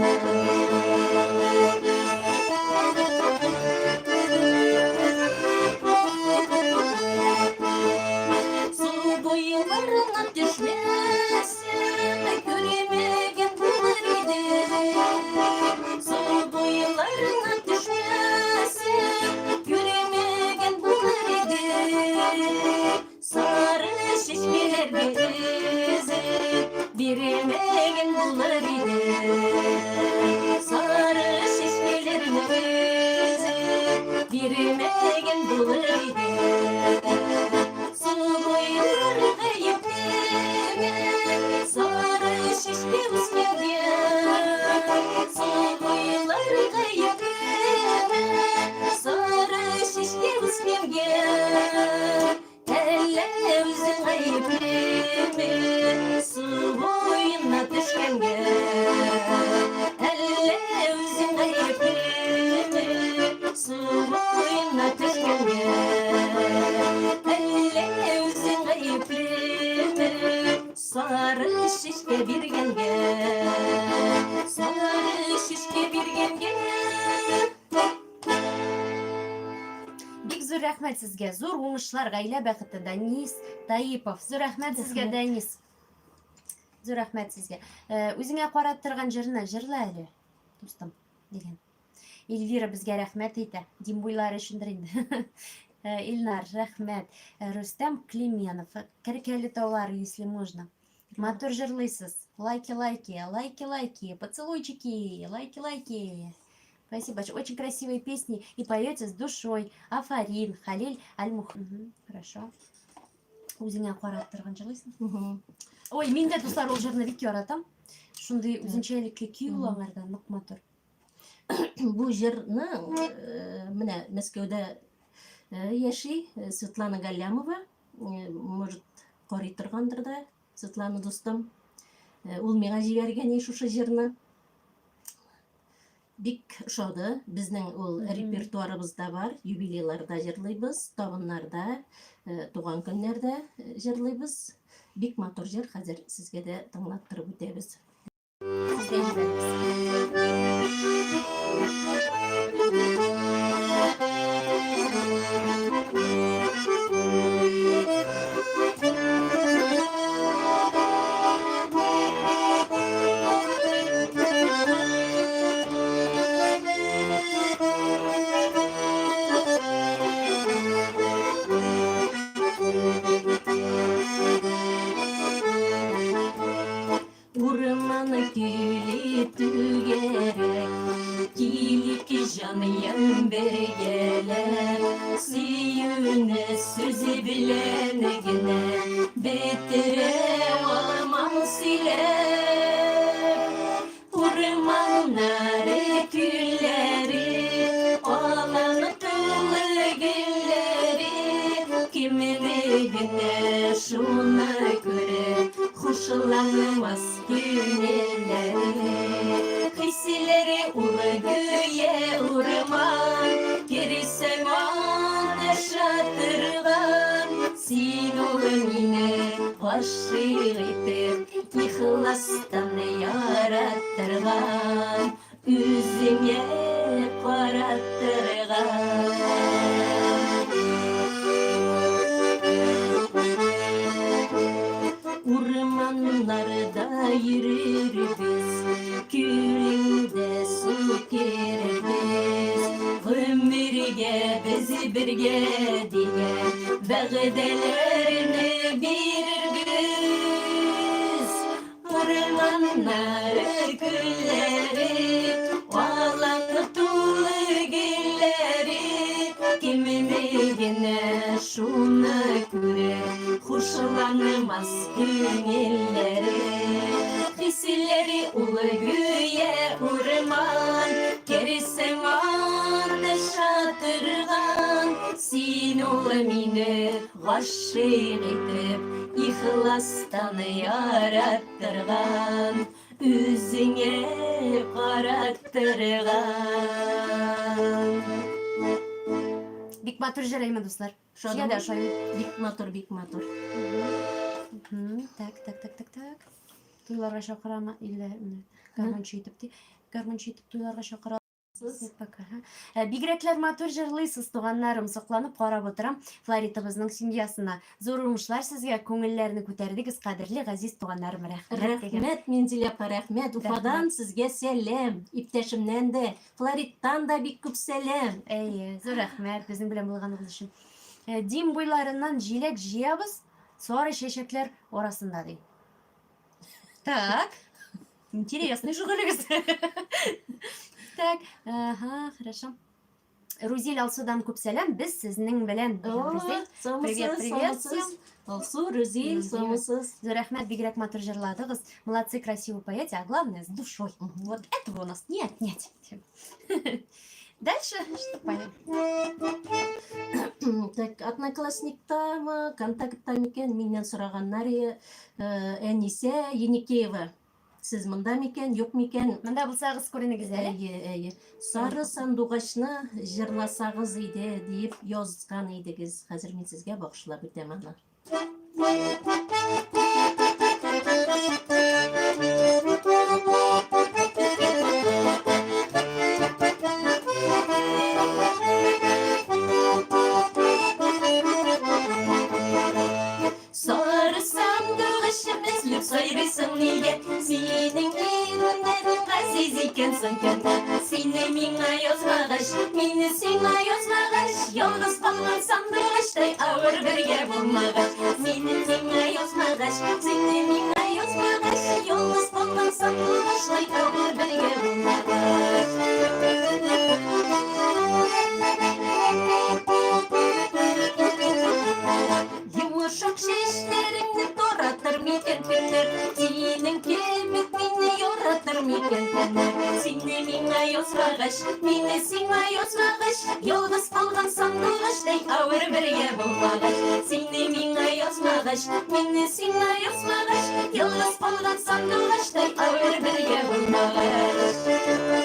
Speaker 2: Су буйларына төшмәсәм, күрмәгән булыр идем. Су буйларына төшмәсәм, күрмәгән булыр идем. Сары чәчкәләргә өзеп, бирмәгән булыр идем. Сары чәчкәләрне өзеп, бирмәгән булыр идем. Су буйларга йөкләмә, сары чәчкә үскәнгә. Су буйларга йөкләмә, сары чәчкә үскәнгә. Әллә үзең гаеплеме, су буена төшкәнгә? Әллә үзең гаеплеме, су буена төшкәнгә? биргәнгә. Сары чәчкә биргәнгә.
Speaker 1: Бик зур рәхмәт сезгә. Зур уңышлар, гаилә бәхете, Данис Таипов. Зур рәхмәт сезгә, Данис. Зур рәхмәт сезгә. Э, үзеңә карап торган җырны җырла әле, дустым, дигән. Эльвира безгә рәхмәт әйтә. Дим буйлары өчендер инде. Э, Илнар, рәхмәт. Э, Рөстәм Клименов. Кәркәле таулары, если можно. Матур җырлыйсыз. Лайки, лайки, лайки, лайки, поцелуйчики, лайки, лайки. Спасибо большое. Очень красивые песни и поете с душой. Афарин, Халиль Альмух. Мгм, хорошо. Үзеңә карап торган җырлыйсың. Ой, мин дә, дуслар, ул җырны бик яратам. Шундый үзенчәлекле көй ул аңарда, нык матур.
Speaker 2: Бу җырны менә Мәскәүдә яши Светлана Галлямова, может, карый торгандыр да, Светлана дустым. Ул миңа җибәргән шушы җырны. Бик ошады. Безнең ул репертуарыбызда бар. Юбилейларда җырлыйбыз, табыннарда, туган көннәрдә җырлыйбыз. Бик матур җыр, хәзер сезгә дә тыңлаттырып үтәбез.
Speaker 1: Сезгә җибәрәбез.
Speaker 2: Урман көйле түгәрәк, Килик җаныем бергәләп, Сөюне сүзе белән генә Бетерә алмам сөйләп. Урманнары, күлләре, Алан тулы гөлләре, Кемне генә шуны күреп, Хушланмас күңелләре. Хисләре ул гүя урман, Керсәң аны шатырган, Син ул мине гашыйк итеп, Ихластан яраттырган, Үзеңә караттырган. Урманнарда йөрербез, Күлеңдә су керербез. Гомергә без бергә дигән Вәгъдәләрне бирербез. Урманнары, күлләре, Алан тулы гөлләре, Кемне генә шуны күреп, Хушланмас күңелләре. Хисләре ул гүя урман, Керсәң аны шатырган, Син ул мине гашыйк итеп, Ихластан яраттырган, Үзеңә караттырган.
Speaker 1: Бик матур җыр, әйме, дуслар. Шуңа да ошый.
Speaker 2: Бик матур, бик матур.
Speaker 1: Так, так, так, так, так. Туйларга чакырамы или гармунчы итеп ди. Гармунчы итеп туйларга чакыра. Пока. Э, бигрәкләр матур җырлыйсыз, туганнарым, сокланып карап утырам Флоритыбызның семьясына. Зур уңышлар сезгә, күңелләрне күтәрдегез, кадерле газиз туганнарым, рәхмәт.
Speaker 2: Рәхмәт, Минзилә апа, рәхмәт. Уфадан сезгә сәлам. Иптәшемнән дә, Флориттан да бик күп сәлам.
Speaker 1: Әйе, зур рәхмәт безнең белән булганыгыз өчен. Э, Дим буйларыннан җиләк җыябыз, сары чәчәкләр арасында ди. Так. Интересный шөгылегез. Так, ага, хорошо. Рузиль Алсудан күп сәлам, без сезнең белән. Рузиль, привет, привет всем.
Speaker 2: Алсу, Рузиль, саумысыз.
Speaker 1: Зур рәхмәт, бигрәк матур җырладыгыз. Молодцы, красиво поете, а главное, с душой. Вот этого у нас не отнять. Дальше что поем?
Speaker 2: Так, Одноклассниктамы, Контактта микән, миннән сораганнар, Әнисә Еникеева. Сез монда микән, юк микән?
Speaker 1: Монда булсагыз күренегез әле.
Speaker 2: Әйе, әйе. Сары сандугачны җырласагыз иде диеп язган идегез. Хәзер мин сезгә багышлап үтәм аны. Микән соң кемдер? Сине миңа язмагач, мине сиңа язмагач, ялгыз калган сандугачтай авыр бергә булмагач. Мине сиңа язмагач, сине миңа язмагач, ялгыз калган сандугачлай авыр бергә булмагач. Йомшак чәчләреңне таратыр микән кемнәр? Синең кебек мине яратыр микән кемнәр? Сине миңа язмагач, мине сиңа язмагач, ялгыз калган сандугачтай авыр бергә булмагач. Сине миңа язмагач, мине сиңа язмагач, ялгыз калган сандугачтай авыр бергә булмагач.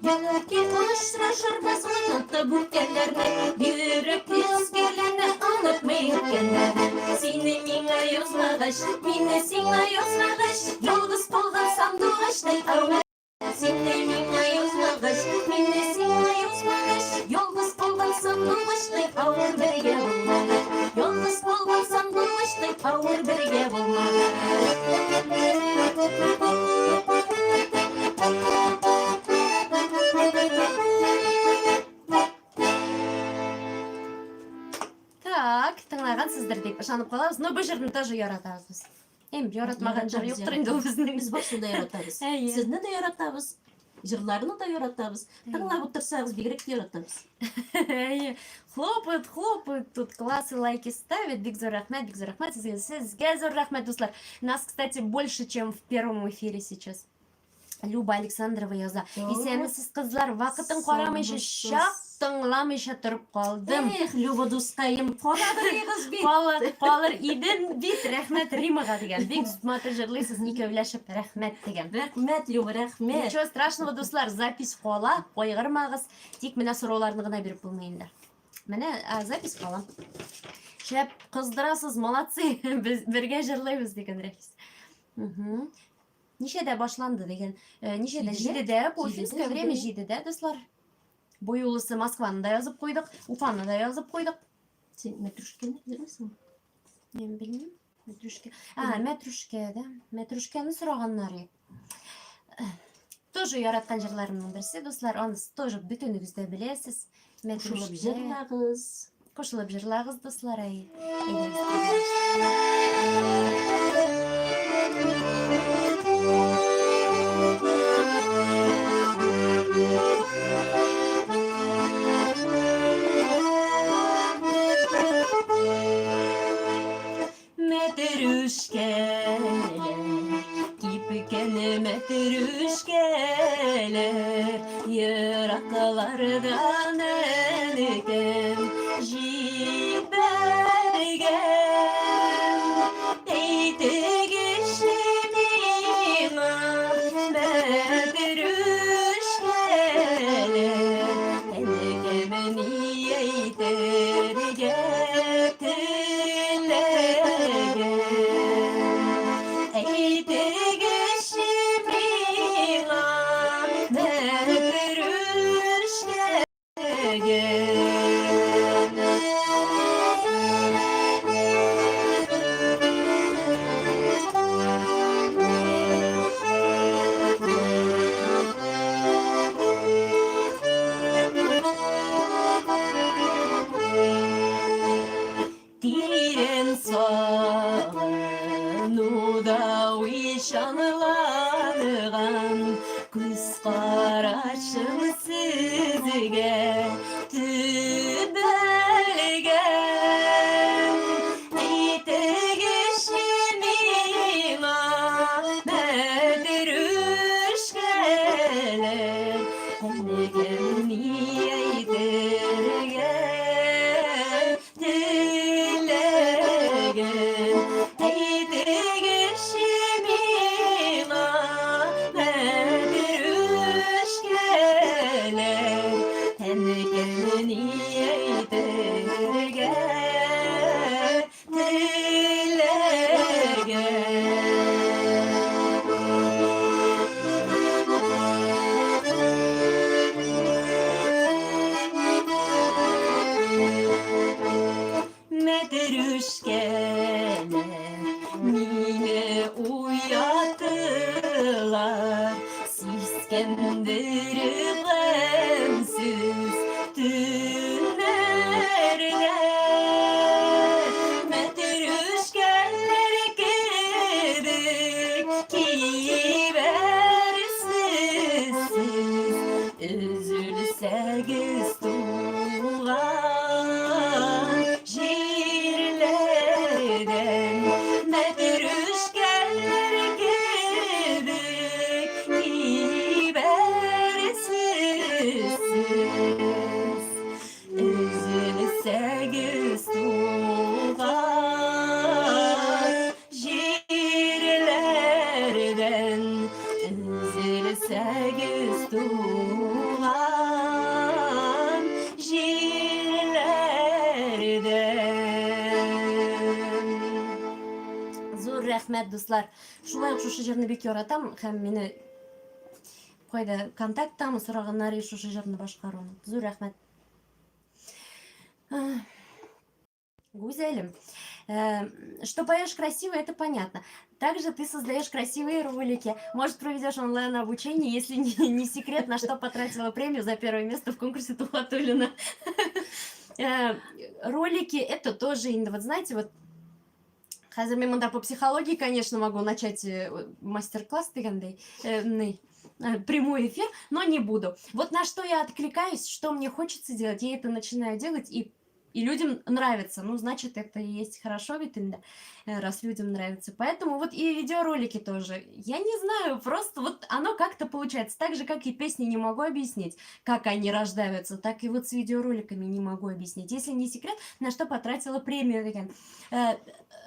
Speaker 2: Бәлки очрашырбыз онытып үткәннәрне, йөрәк өзгәләнә онытмый үткәннәрне. Сине миңа язмагач, мине сиңа язмагач, ялгыз калган сандугачтай авыр. Сине миңа язмагач, мине сиңа язмагач, ялгыз калган сандугачтай авыр бергә булмагач. Ялгыз калган сандугачтай авыр бергә булмагач.
Speaker 1: Так, тыңлагансыздыр дип ышанып калабыз. Но бу җырны тоже яратабыз без. Эм, яратмаган җыр
Speaker 2: Яратабыз,
Speaker 1: юктыр инде ул безнең.
Speaker 2: Без барысын да яратабыз.
Speaker 1: Әйе.
Speaker 2: Сезне дә яратабыз, җырларны да яратабыз. Тыңлап утырсагыз, бигрәк тә яратабыз.
Speaker 1: Әйе. Хлопают, хлопают, тут классы, лайки ставят. Бик зур рәхмәт, бик зур рәхмәт сезгә. Сезгә зур рәхмәт, дуслар. Нас, кстати, больше, чем в первом эфире сейчас. Люба Александрова яза. Исәнмесез, кызлар, вакытын карамыйча,
Speaker 2: Саумысыз.
Speaker 1: чак тыңламыйча торып калдым.
Speaker 2: Эх, Люба дускаем, карадыгыз бит.
Speaker 1: Калыр, калыр идем бит, рәхмәт Римага дигән. Бик матур җырлыйсыз, икәүләшеп, рәхмәт дигән.
Speaker 2: Рәхмәт, Люба, рәхмәт.
Speaker 1: Ничего страшного, дуслар, запись кала, кайгырмагыз. Тик менә сорауларны гына биреп булмый инде. Менә запись кала. Шәп кыздырасыз, молодцы. Без бергә җырлыйбыз дигән Рәфис. Мгм. Ничәдә башланды дигән? Ничәдә?
Speaker 2: Җидедә?
Speaker 1: Җидедә, по
Speaker 2: Җидедә,
Speaker 1: уфимское время
Speaker 2: җидедә.
Speaker 1: җидедә, дуслар. Бу юлысы Москваны да язып куйдык, Уфаны да язып куйдык.
Speaker 2: Син мәтрүшкәне белмисеңме?
Speaker 1: Мин белмим. Мәтрүшкә. А, мәтрүшкә, да. Мәтрүшкәне сораганнар. Тоже яраткан җырларымның берсе, дуслар. Аны тоже бөтенегез дә беләсез.
Speaker 2: Кушылып
Speaker 1: Мәтрүшкә.
Speaker 2: җырлагыз.
Speaker 1: Кушылып җырлагыз, дуслар. Әй. Әйдәгез,
Speaker 2: Мәтрүшкәләр, кипкән мәтрүшкәләр, ераклардан әнкәм җибәргән. Әйтегезче миңа, мәтрүшкәләр, әнкәм ни әйтергә теләгән? Әйтегезче миңа, мәтрүшкәләр. Тирән сагынуда уйчанланган күз карашым сезгә төбәлгән. Әйтегезче миңа, мәтрүшкәләр, әнкәм ни әйтергә теләгән? Әйтегезче миңа, мәтрүшкәләр,
Speaker 1: Таулар сискәндереп гамьсез төннәрдә. Мәтрүшкәләр кебек кибәрсез сез, өзелсәгез туган җирләрдән. Мәтрүшкәләр кебек кибәрсез сез, өзелсәгез туган җирләрдән, өзелсәгез туган җирләрдән. Зур рәхмәт, дуслар. Шулай ук шушы җырны бик яратам һәм мине кайда контакттамы сораганнар и шушы җырны башкаруны. Зур рәхмәт. Гүзәлем, что поешь красиво, это понятно. Также ты создаешь красивые ролики. Может, проведешь онлайн-обучение, если не секрет, на что потратила премию за первое место в конкурсе Тухватуллина. Ролики это тоже, вот знаете, вот хәзер мин монда по психологии, конечно, могу начать мастер-класс дигәндәй, прямой эфир, но не буду. Вот на что я откликаюсь, что мне хочется делать, я это начинаю делать, и людям нравится. Ну, значит, это и есть хорошо ведь, да, раз людям нравится. Поэтому вот и видеоролики тоже. Я не знаю, просто вот оно как-то получается. Так же, как и песни не могу объяснить, как они рождаются, так и вот с видеороликами не могу объяснить. Если не секрет, на что потратила премию дигән.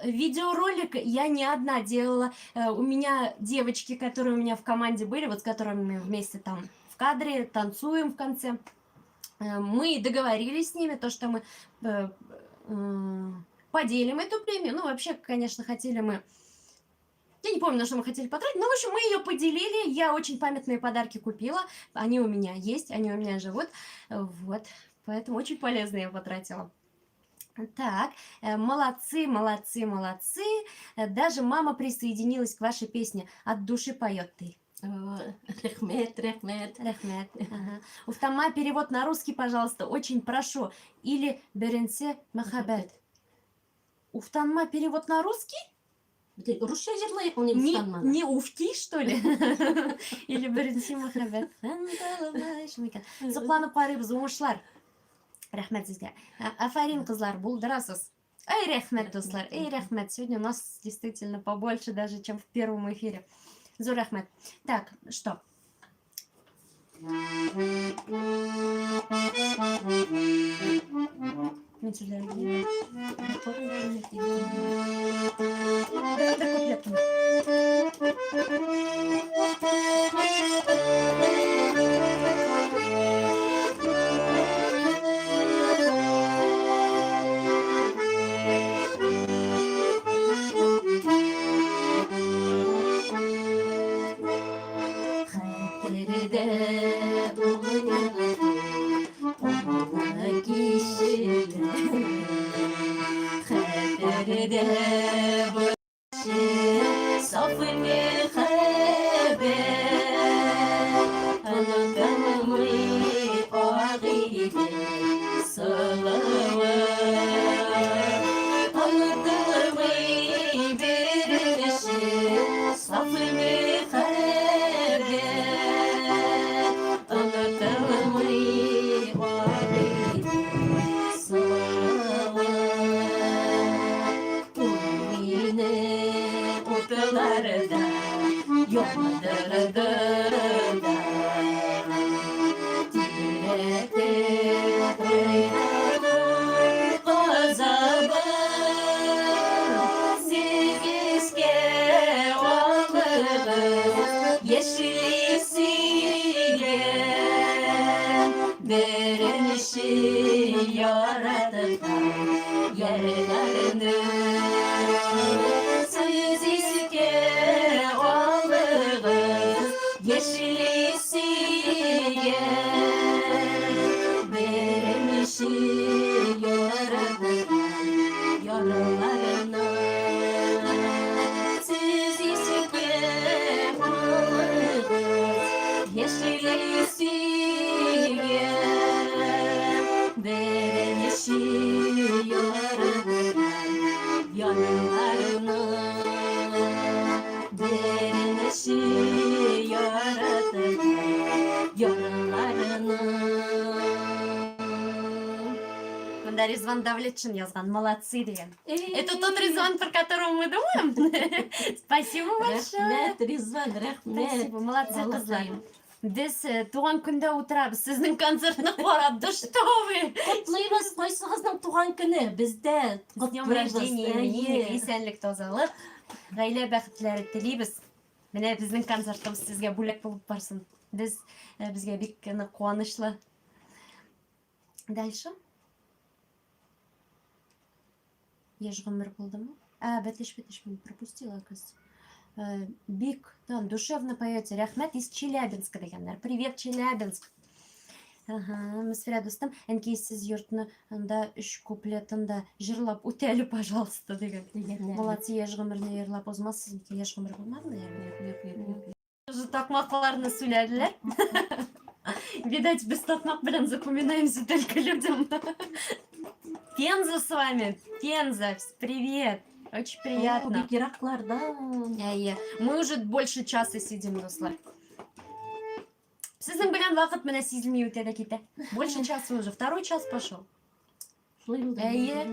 Speaker 1: Видеоролик я не одна делала. У меня девочки, которые у меня в команде были, вот с которыми мы вместе там в кадре танцуем в конце. Мы договорились с ними, то, что мы поделим эту премию. Ну, вообще, конечно, хотели мы... Я не помню, на что мы хотели потратить, но, в общем, мы ее поделили. Я очень памятные подарки купила. Они у меня есть, они у меня живут. Вот, поэтому очень полезно я потратила. Так, молодцы, молодцы, молодцы. Даже мама присоединилась к вашей песне. От души поет ты.
Speaker 2: Рәхмәт, рәхмәт.
Speaker 1: Рәхмәт. Ага. Уфтанма, перевод на русский, пожалуйста, очень прошу. Или Беренче мәхәббәт. Уфтанма, перевод на русский?
Speaker 2: Русча җырлыйк,
Speaker 1: Не,
Speaker 2: уфтанманы.
Speaker 1: Не уфти, что ли? Или Беренче мәхәббәт. Сокланып карыйбыз, уңышлар. Рәхмәт сезгә. Афәрин, кызлар, булдырасыз. Эй, рәхмәт, дуслар, эй, рәхмәт. Сегодня у нас действительно побольше даже, чем в первом эфире. Зур рәхмәт. Так, что? Мин сүзләрен белмим. Бер куплет кенә.
Speaker 2: Хәтердә уйнаган кичәләр, хәтердә саф мәхәббәт, онытылмый Агыйдел сылуы, онытылмый беренче саф мәхәббәт, онытылмый Агыйдел сылуы. Ул мине утларда яндырды да, тирәтеп уйнады газабын. Сез искә алыгыз яшьли сөйгән, беренче яраткан ярларны. Сез искә алыгыз яшьли сөйгән, беренче яраткан ярларны. Сез искә алыгыз.
Speaker 1: Монда Ризван Давлетшин язган. Молодцы дигән. Это тот Ризван, про которого мы думаем? Спасибо большое.
Speaker 2: Рәхмәт, Ризван, рәхмәт.
Speaker 1: Спасибо, молодцы, кызлар.
Speaker 2: Балакаем.
Speaker 1: Без туган көндә утырабыз, сезнең концертны карап, да что вы!
Speaker 2: Котлыйбыз, кайсыгызның туган көне? Бездә
Speaker 1: С днем
Speaker 2: котлыйбыз.
Speaker 1: рождения,
Speaker 2: Әйе.
Speaker 1: именинник, исәнлек, тазалык, гаилә бәхетләре телибез. Менә безнең концертыбыз сезгә бүләк булып барсын. Без безгә бик нык куанычлы. Дальше. Яшь гомер булдымы? А, бәтеш, бәтеш, мин пропустила, оказывается. Бик, да, душевно поете. Рәхмәт из Челябинска дигәннәр. Привет, Челябинск. Ага, Мөсфирә дустым, әнкәй сез йортны анда өч куплетын да җырлап үтә әле, пожалуйста, дигән.
Speaker 2: Дигәннәр.
Speaker 1: Молодцы, яшь гомерне җырлап узмассыз микән? Яшь гомер булмады, наверное.
Speaker 2: Юк, юк, юк, юк.
Speaker 1: Уже такмакларны сөйләделәр. Видать, без такмак белән запоминаемся только людям. Пенза с вами. Пенза, привет. Очень
Speaker 2: О,
Speaker 1: приятно.
Speaker 2: бик ераклардан.
Speaker 1: Әйе. Мы уже больше часа сидим, дуслар. Сезнең белән вакыт менә сизелми үтә дә китә. Больше часа уже. Второй час пошел.
Speaker 2: Шулай булды.
Speaker 1: Әйе.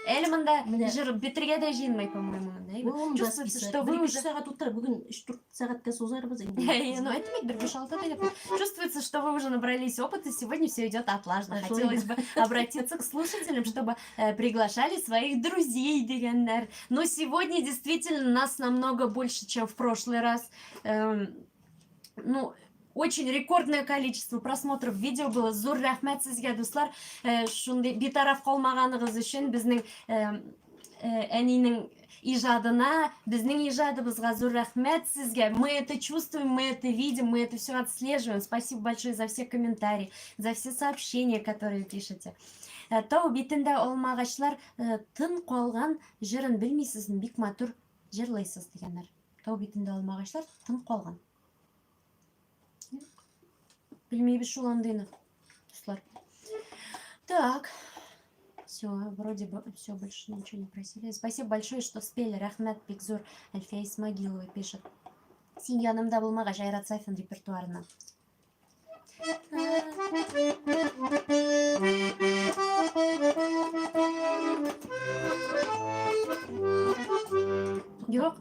Speaker 1: Әле монда
Speaker 2: Менә.
Speaker 1: җыр бетергә дә җыенмый, по-моему, монда. Әйе.
Speaker 2: Ун да
Speaker 1: Чувствуется,
Speaker 2: список.
Speaker 1: что вы
Speaker 2: Бер ике
Speaker 1: уже
Speaker 2: сәгать утыра, бүген 3-4 сәгатькә сузарбыз инде.
Speaker 1: Әйе, ну это бит бер биш алты телефон. Чувствуется, что вы уже набрались опыта, сегодня все идет отлажно.
Speaker 2: Ә, шулай.
Speaker 1: Хотелось бы обратиться к слушателям, чтобы приглашали своих друзей, дигәннәр. Но сегодня действительно нас намного больше, чем в прошлый раз. Ну, очень рекордное количество просмотров видео было. Зур рәхмәт сезгә, дуслар. Шундый битараф калмаганыгыз өчен безнең әнинең иҗадына, безнең иҗадыбызга зур рәхмәт сезгә. Мы это чувствуем, мы это видим, мы это все отслеживаем. Спасибо большое за все комментарии, за все сообщения, которые пишете. Тау битендә алмагачлар тын калган җырын белмисезме? Бик матур җырлыйсыз дигәннәр. Тау битендә алмагачлар тын калган. Юк. Белмибез шул андыйны, дуслар. Так. Все, вроде бы все, больше ничего не просили. Спасибо большое, что спели. Рәхмәт бик зур. Әлфия Исмагилова пишет. Син янымда булмагач, Айрат Сафин репертуарына. Юк.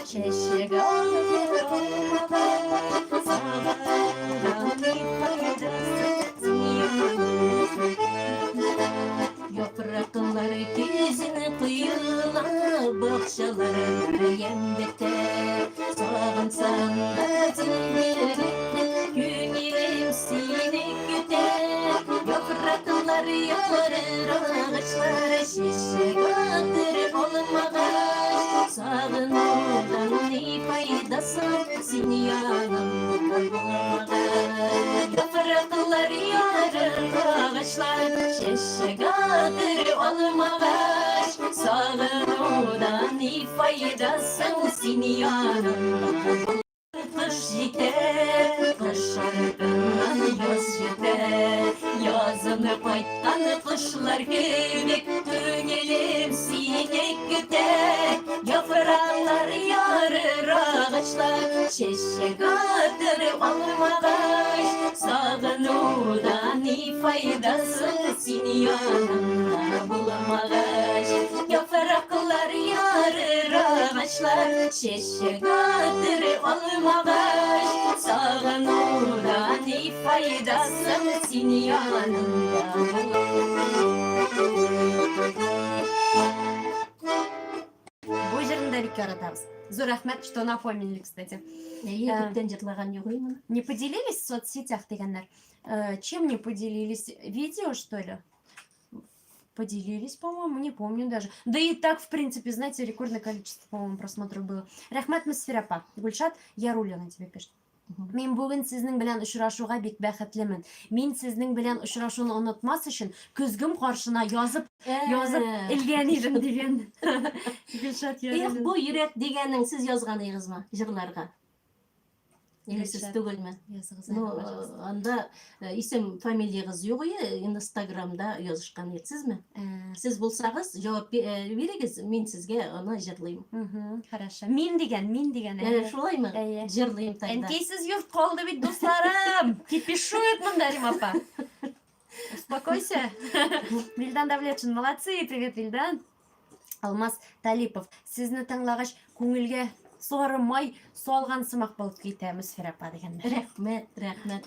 Speaker 1: Чәчәк атып сагынган
Speaker 2: Яфраклар көзен коела, бакчалар ямь бетә. Сагынсам да сине, күңелем сине көтә. Яфраклар ярыр агачлар, чәчәк атыр алмагач. Сагынудан ни файдасы, син янымда булмагач. Яфраклар ярыр агачлар, чәчәк атыр алмагач. Сагынудан ни файдасы, син янымда. Кыш җитә, кыш артыннан яз җитә. Язын кайткан кошлар кебек, күңелем сине көтә. Яфраклар ярыр агачлар, чәчәк атыр алмагач. Сагынудан ни файдасы, син янымда булмагач. Яфраклар ярыр агачлар, чәчәк атыр алмагач. Сагынудан ни файдасы, син янымда
Speaker 1: Бу җырны да бик яратабыз. Зур рәхмәт, что напомнили, кстати.
Speaker 2: Әйе, күптән җырлаган юк моны.
Speaker 1: Не поделились в соцсетях дигәннәр. Чем не поделились? Видео, что ли? Поделились, по-моему, не помню даже. Да и так, в принципе, знаете, рекордное количество, по-моему, просмотров было. Рәхмәт, Мөсфирә апа. Гульшат Яруллина тебе пишет. Мин бүген сезнең белән очрашуга бик бәхетлемен. Мин сезнең белән очрашуны онытмас өчен көзгем каршына язып, язып элгән идем дигән. Гөлшат
Speaker 2: Эх,
Speaker 1: Яруллина.
Speaker 2: бу йөрәк дигәнең сез язганыгызмы җырларга? Или сез
Speaker 1: Гөлшат.
Speaker 2: түгелме?
Speaker 1: Языгыз әле,
Speaker 2: Ну,
Speaker 1: пожалуйста.
Speaker 2: Анда исем, фамилиягыз юк ие, Инстаграмда язышкан идек, сезме? Сез булсагыз, җавап бирегез, мин сезгә аны җырлыйм.
Speaker 1: Хорошо. Мин дигән, мин дигән. Әйе.
Speaker 2: Шулаймы?
Speaker 1: Әйе.
Speaker 2: Җырлыйм тогда.
Speaker 1: Әнкәйсез йорт калды бит, дусларым. Кипишует монда Рима апа. Успокойся. Вильдан Давлетшин, молодцы. Привет, Вильдан. Алмаз Талипов, сезне тыңлагач, күңелгә сары май салган сымак булып китә, Мөсфирә апа дигәннәр.
Speaker 2: Рәхмәт, рәхмәт.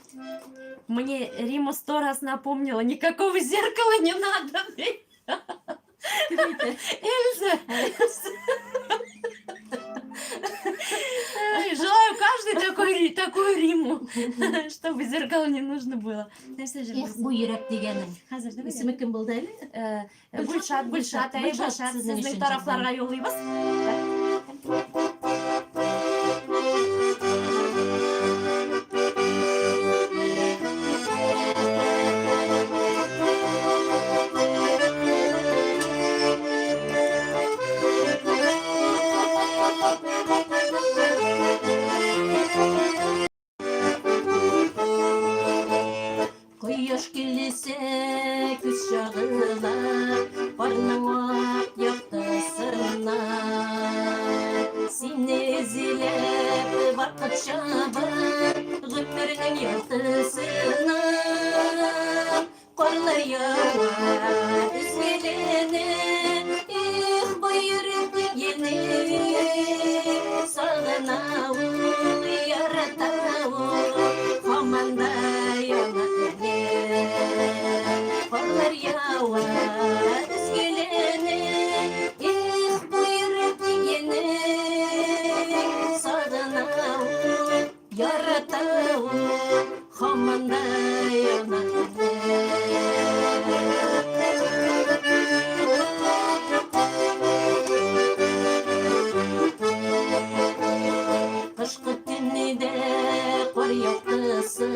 Speaker 1: Мне Рима сто раз напомнила, никакого зеркала не надо.
Speaker 2: Кем әйтә?
Speaker 1: Эльза. Ай, желаю каждой такую Риму, чтобы зеркало не нужно было. Нәрсә
Speaker 2: Эх,
Speaker 1: җырлыйсың?
Speaker 2: бу йөрәк дигәнең.
Speaker 1: Хәзер давай.
Speaker 2: Исеме кем булды әле?
Speaker 1: Гөлшат, Гөлшат, әй,
Speaker 2: Гөлшат,
Speaker 1: Гөлшат,
Speaker 2: сезнең
Speaker 1: сезнең
Speaker 2: өчен
Speaker 1: тарафларга юллыйбыз.
Speaker 2: Кояш килсә, күз чагыла, Карның ак яктысына. Сине эзләп вакыт чаба, Гомернең яртысына. Карлар ява, өзгәләнә, Эх, бу йөрәк дигәне. Сагына ул, ярата ул, Һаман да яна әле. Карлар ява, өзгәләнә, Эх, бу йөрәк дигәне. Сагына ул, ярата ул, Һаман да яна әле. Кышкы төннедә кар яктысы,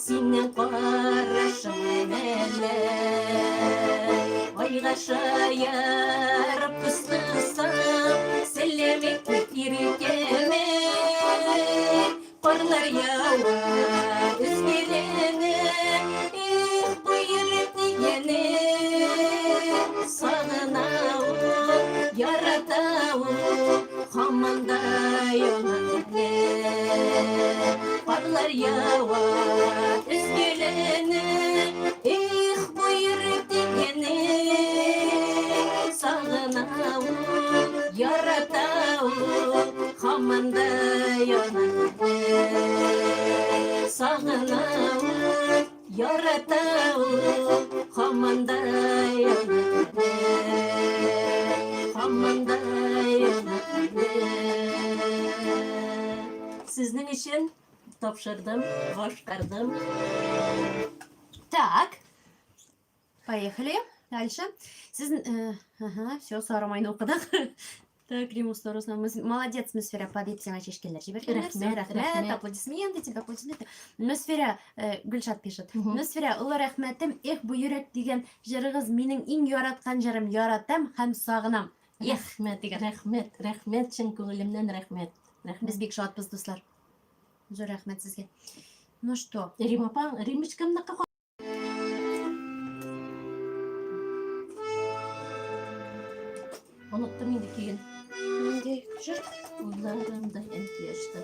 Speaker 2: Синең карашың әле. Айга шаярып күз кысам, Сәлам итеп иркәмә. Карлар ява, өзгәләнә, Эх, бу йөрәк дигәне. Сагына ул, ярата ул, Һаман да яна әле. Карлар ява, өзгәләнә, Эх, бу йөрәк дигәне. Сагына ул, ярата ул, Һаман да яна әле. Сагына ул, ярата ул, Һаман да яна әле. Һаман да яна әле. Сезнең өчен тапшырдым, башкардым.
Speaker 1: Так. Поехали. Дальше. Сез, ага, все, сары майны укыдык. Так, Риму сто раз Молодец, Мөсфирә апа дип сиңа чәчкәләр җибәргәннәр. Всё,
Speaker 2: Рәхмәт,
Speaker 1: рәхмәт,
Speaker 2: рәхмәт.
Speaker 1: аплодисменты тебе, аплодисменты. Мөсфирә, Гөлшат пишет. Мөсфирә, олы рәхмәтем, эх, бу йөрәк дигән җырыгыз минем иң яраткан җырым, яратам һәм сагынам. Эх,
Speaker 2: Рәхмәт,
Speaker 1: дигән.
Speaker 2: рәхмәт, рәхмәт, чын күңелемнән рәхмәт. Рәхмәт.
Speaker 1: Без бик шатбыз, дуслар. Зур рәхмәт сезгә. Ну что?
Speaker 2: Рима апа, Римочкамныкы Оныттым инде көен.
Speaker 1: Нинди җыр?
Speaker 2: Уйларымда әнки ачты.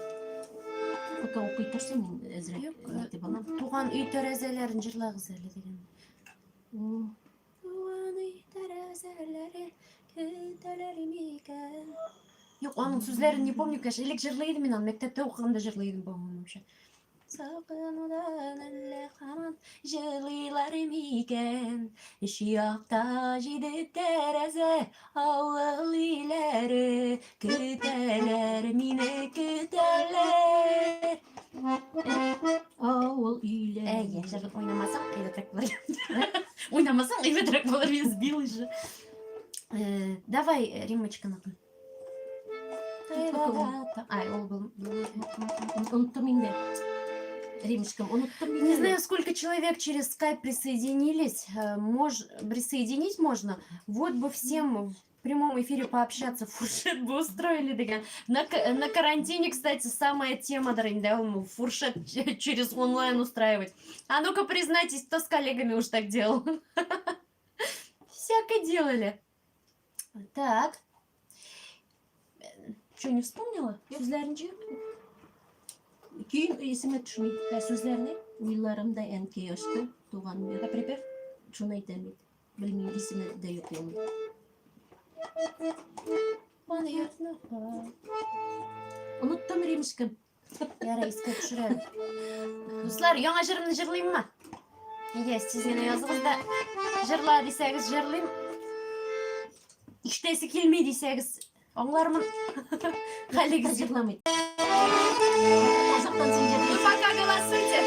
Speaker 2: Пока укый торсын, мин әзрәк
Speaker 1: Юк,
Speaker 2: нитеп алам.
Speaker 1: Туган өй тәрәзәләрен җырлагыз әле дигән. Туган өй тәрәзәләре көтәләр микән? Юк, аның сүзләрен не помню, конечно. Элек җырлый идем мин аны, мәктәптә укыганда җырлый идем, по-моему, вообще. Сагынудан әллә һаман җырлыйлар микән? Өч якта җиде тәрәзә, авыл өйләре көтәләр мине, көтәләр.
Speaker 2: Авыл өйләре.
Speaker 1: Әйе, җыр уйнамасаң, әйбәтрәк булыр. Уйнамасаң, әйбәтрәк булыр, я сбил уже. Давай, Римочканыкын. Ай, ул был.
Speaker 2: Оныттым инде. Римочкам, оныттым
Speaker 1: Не знаю, сколько человек через скайп присоединились. Присоединить можно. Вот бы всем. В прямом эфире пообщаться, фуршет бы устроили дигән. На карантине, кстати, самая тема, да, фуршет через онлайн устраивать. А ну-ка признайтесь, кто с коллегами уж так делал? Всяко делали. Так. Что, не вспомнила? Сүзләрен
Speaker 2: Көен исемә төшми.
Speaker 1: Ә сүзләрне?
Speaker 2: Уйларымда әнкәй ачты, туган
Speaker 1: Ә припев?
Speaker 2: Шуны әйтәм бит. Белмим, исеме дә юк инде.
Speaker 1: Понятно.
Speaker 2: Оныттым, Римшкам.
Speaker 1: Ярай, искә төшерәм. Дуслар, яңа җырымны җырлыйммы? Әйдә, сез генә языгыз да җырла дисәгез җырлыйм. Ишетәсе килми дисәгез, аңлармын. Хәлегез
Speaker 2: җырламый. Азактан син
Speaker 1: Вы
Speaker 2: җырлыйсың.
Speaker 1: пока голосуйте.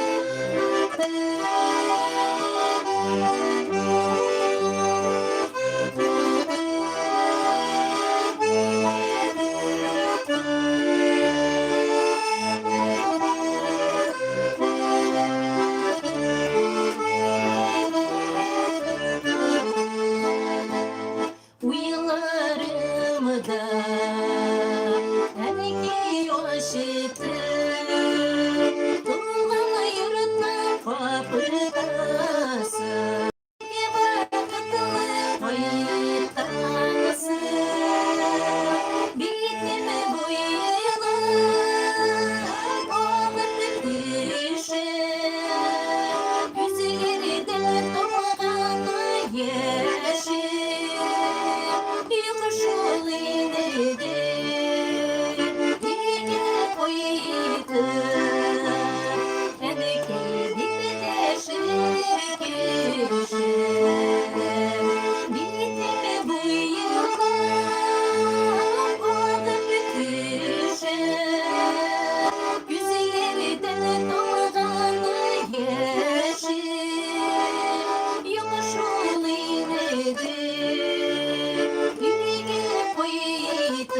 Speaker 2: Уйларымда әнкәй ачты, туган йортның капкасы. Бәхетле кайтасы, битем буйлап агып төшә, күзләрдән тамган яше. Юк шул инде өйгә кайтып, әнкәй дип дәшер кеше. Битем буйлап агып төшә, күзләрдән тамган яше. Юк шул инде өйгә кайтып,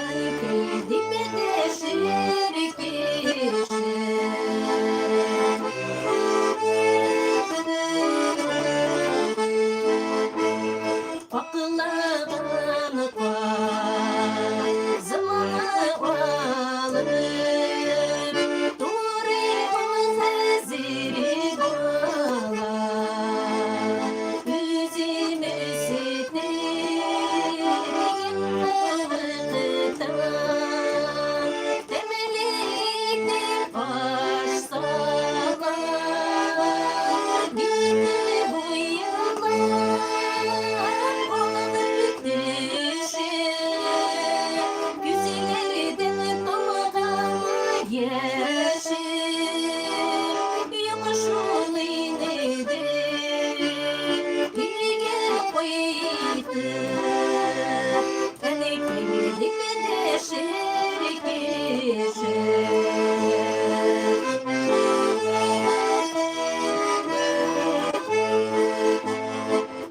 Speaker 2: әнкәй дип дәшер кеше. Каклаган казымны алып, туры хәзер бала. Үзем үстергән тавыктан тәмле итеп аш сала. Битем буйлап агып төшә, күзләрдән тамган яше. Юк шул инде өйгә кайтып, әнкәй дип дәшер кеше.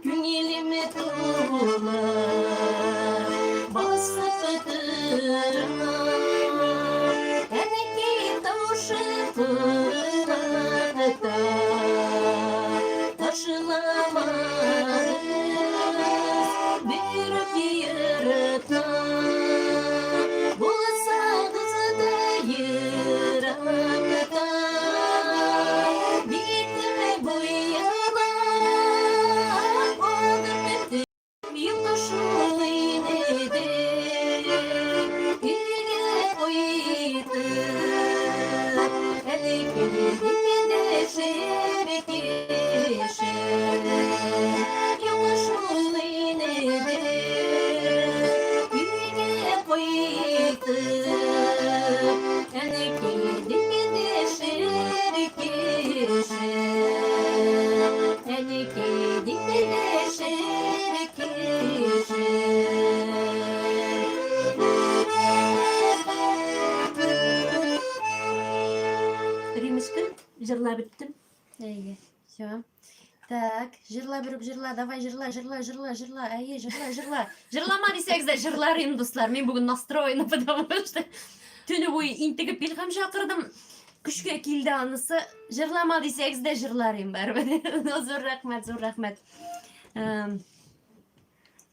Speaker 2: Күңелем тулы басып тора, әнкәй тавышы колакта. Ташламагыз берүк йортны, булсагыз да еракта. Битем буйлап агып юк шул инде өйгә кайтып, әнкәй дип дәшер кеше. Юк шул инде өйгә кайтып, әнкәй дип дәшер кеше. Әнкәй дип дәшер кеше. Римешкә, җырлап беттем.
Speaker 1: Әйе, все. Так, җырла берүк, җырла, давай җырла, җырла, җырла, җырла, әйе, җырла, җырла. Җырлама дисәгез дә җырлар инде, дуслар. Мин бүген настроена, потому что төне буе интегеп Илһам чакырдым. Көчкә килде анысы. Җырлама дисәгез дә җырлар инде барыбер. Зур рәхмәт, зур рәхмәт.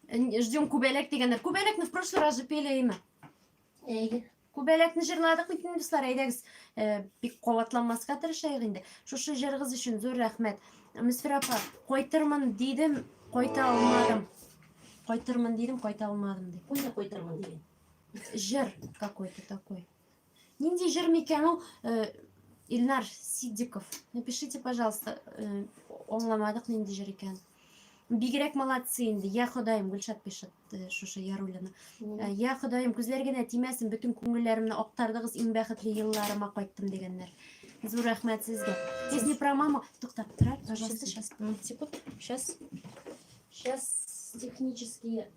Speaker 1: Ждем Күбәләк дигәннәр. Күбәләкне в прошлый раз же пели имя.
Speaker 2: Әйе.
Speaker 1: Күбәләкне җырладык бит инде, дуслар, әйдәгез, бик кабатланмаска тырышайык инде. Шушы җырыгыз өчен зур рәхмәт. Мөсфирә апа, кайтырмын дидем, кайта алмадым. Кайтырмын дидем, кайта алмадым ди.
Speaker 2: Кайда кайтырмын дигән?
Speaker 1: Җыр какой-то такой. Нинди җыр микән ул? Илнар Сиддиков. Напишите, пожалуйста, аңламадык нинди җыр икән. Бигрәк молодцы инде. Я Ходаем, Гөлшат пишет, шушы Яруллина. Я Ходаем, күзләр генә тимәсен, бөтен күңелләремне актардыгыз, иң бәхетле елларыма кайттым дигәннәр. Зур рәхмәт сезгә. Песни про маму. Туктап тора, пожалуйста, сейчас. Секунд. Сейчас. Сейчас технические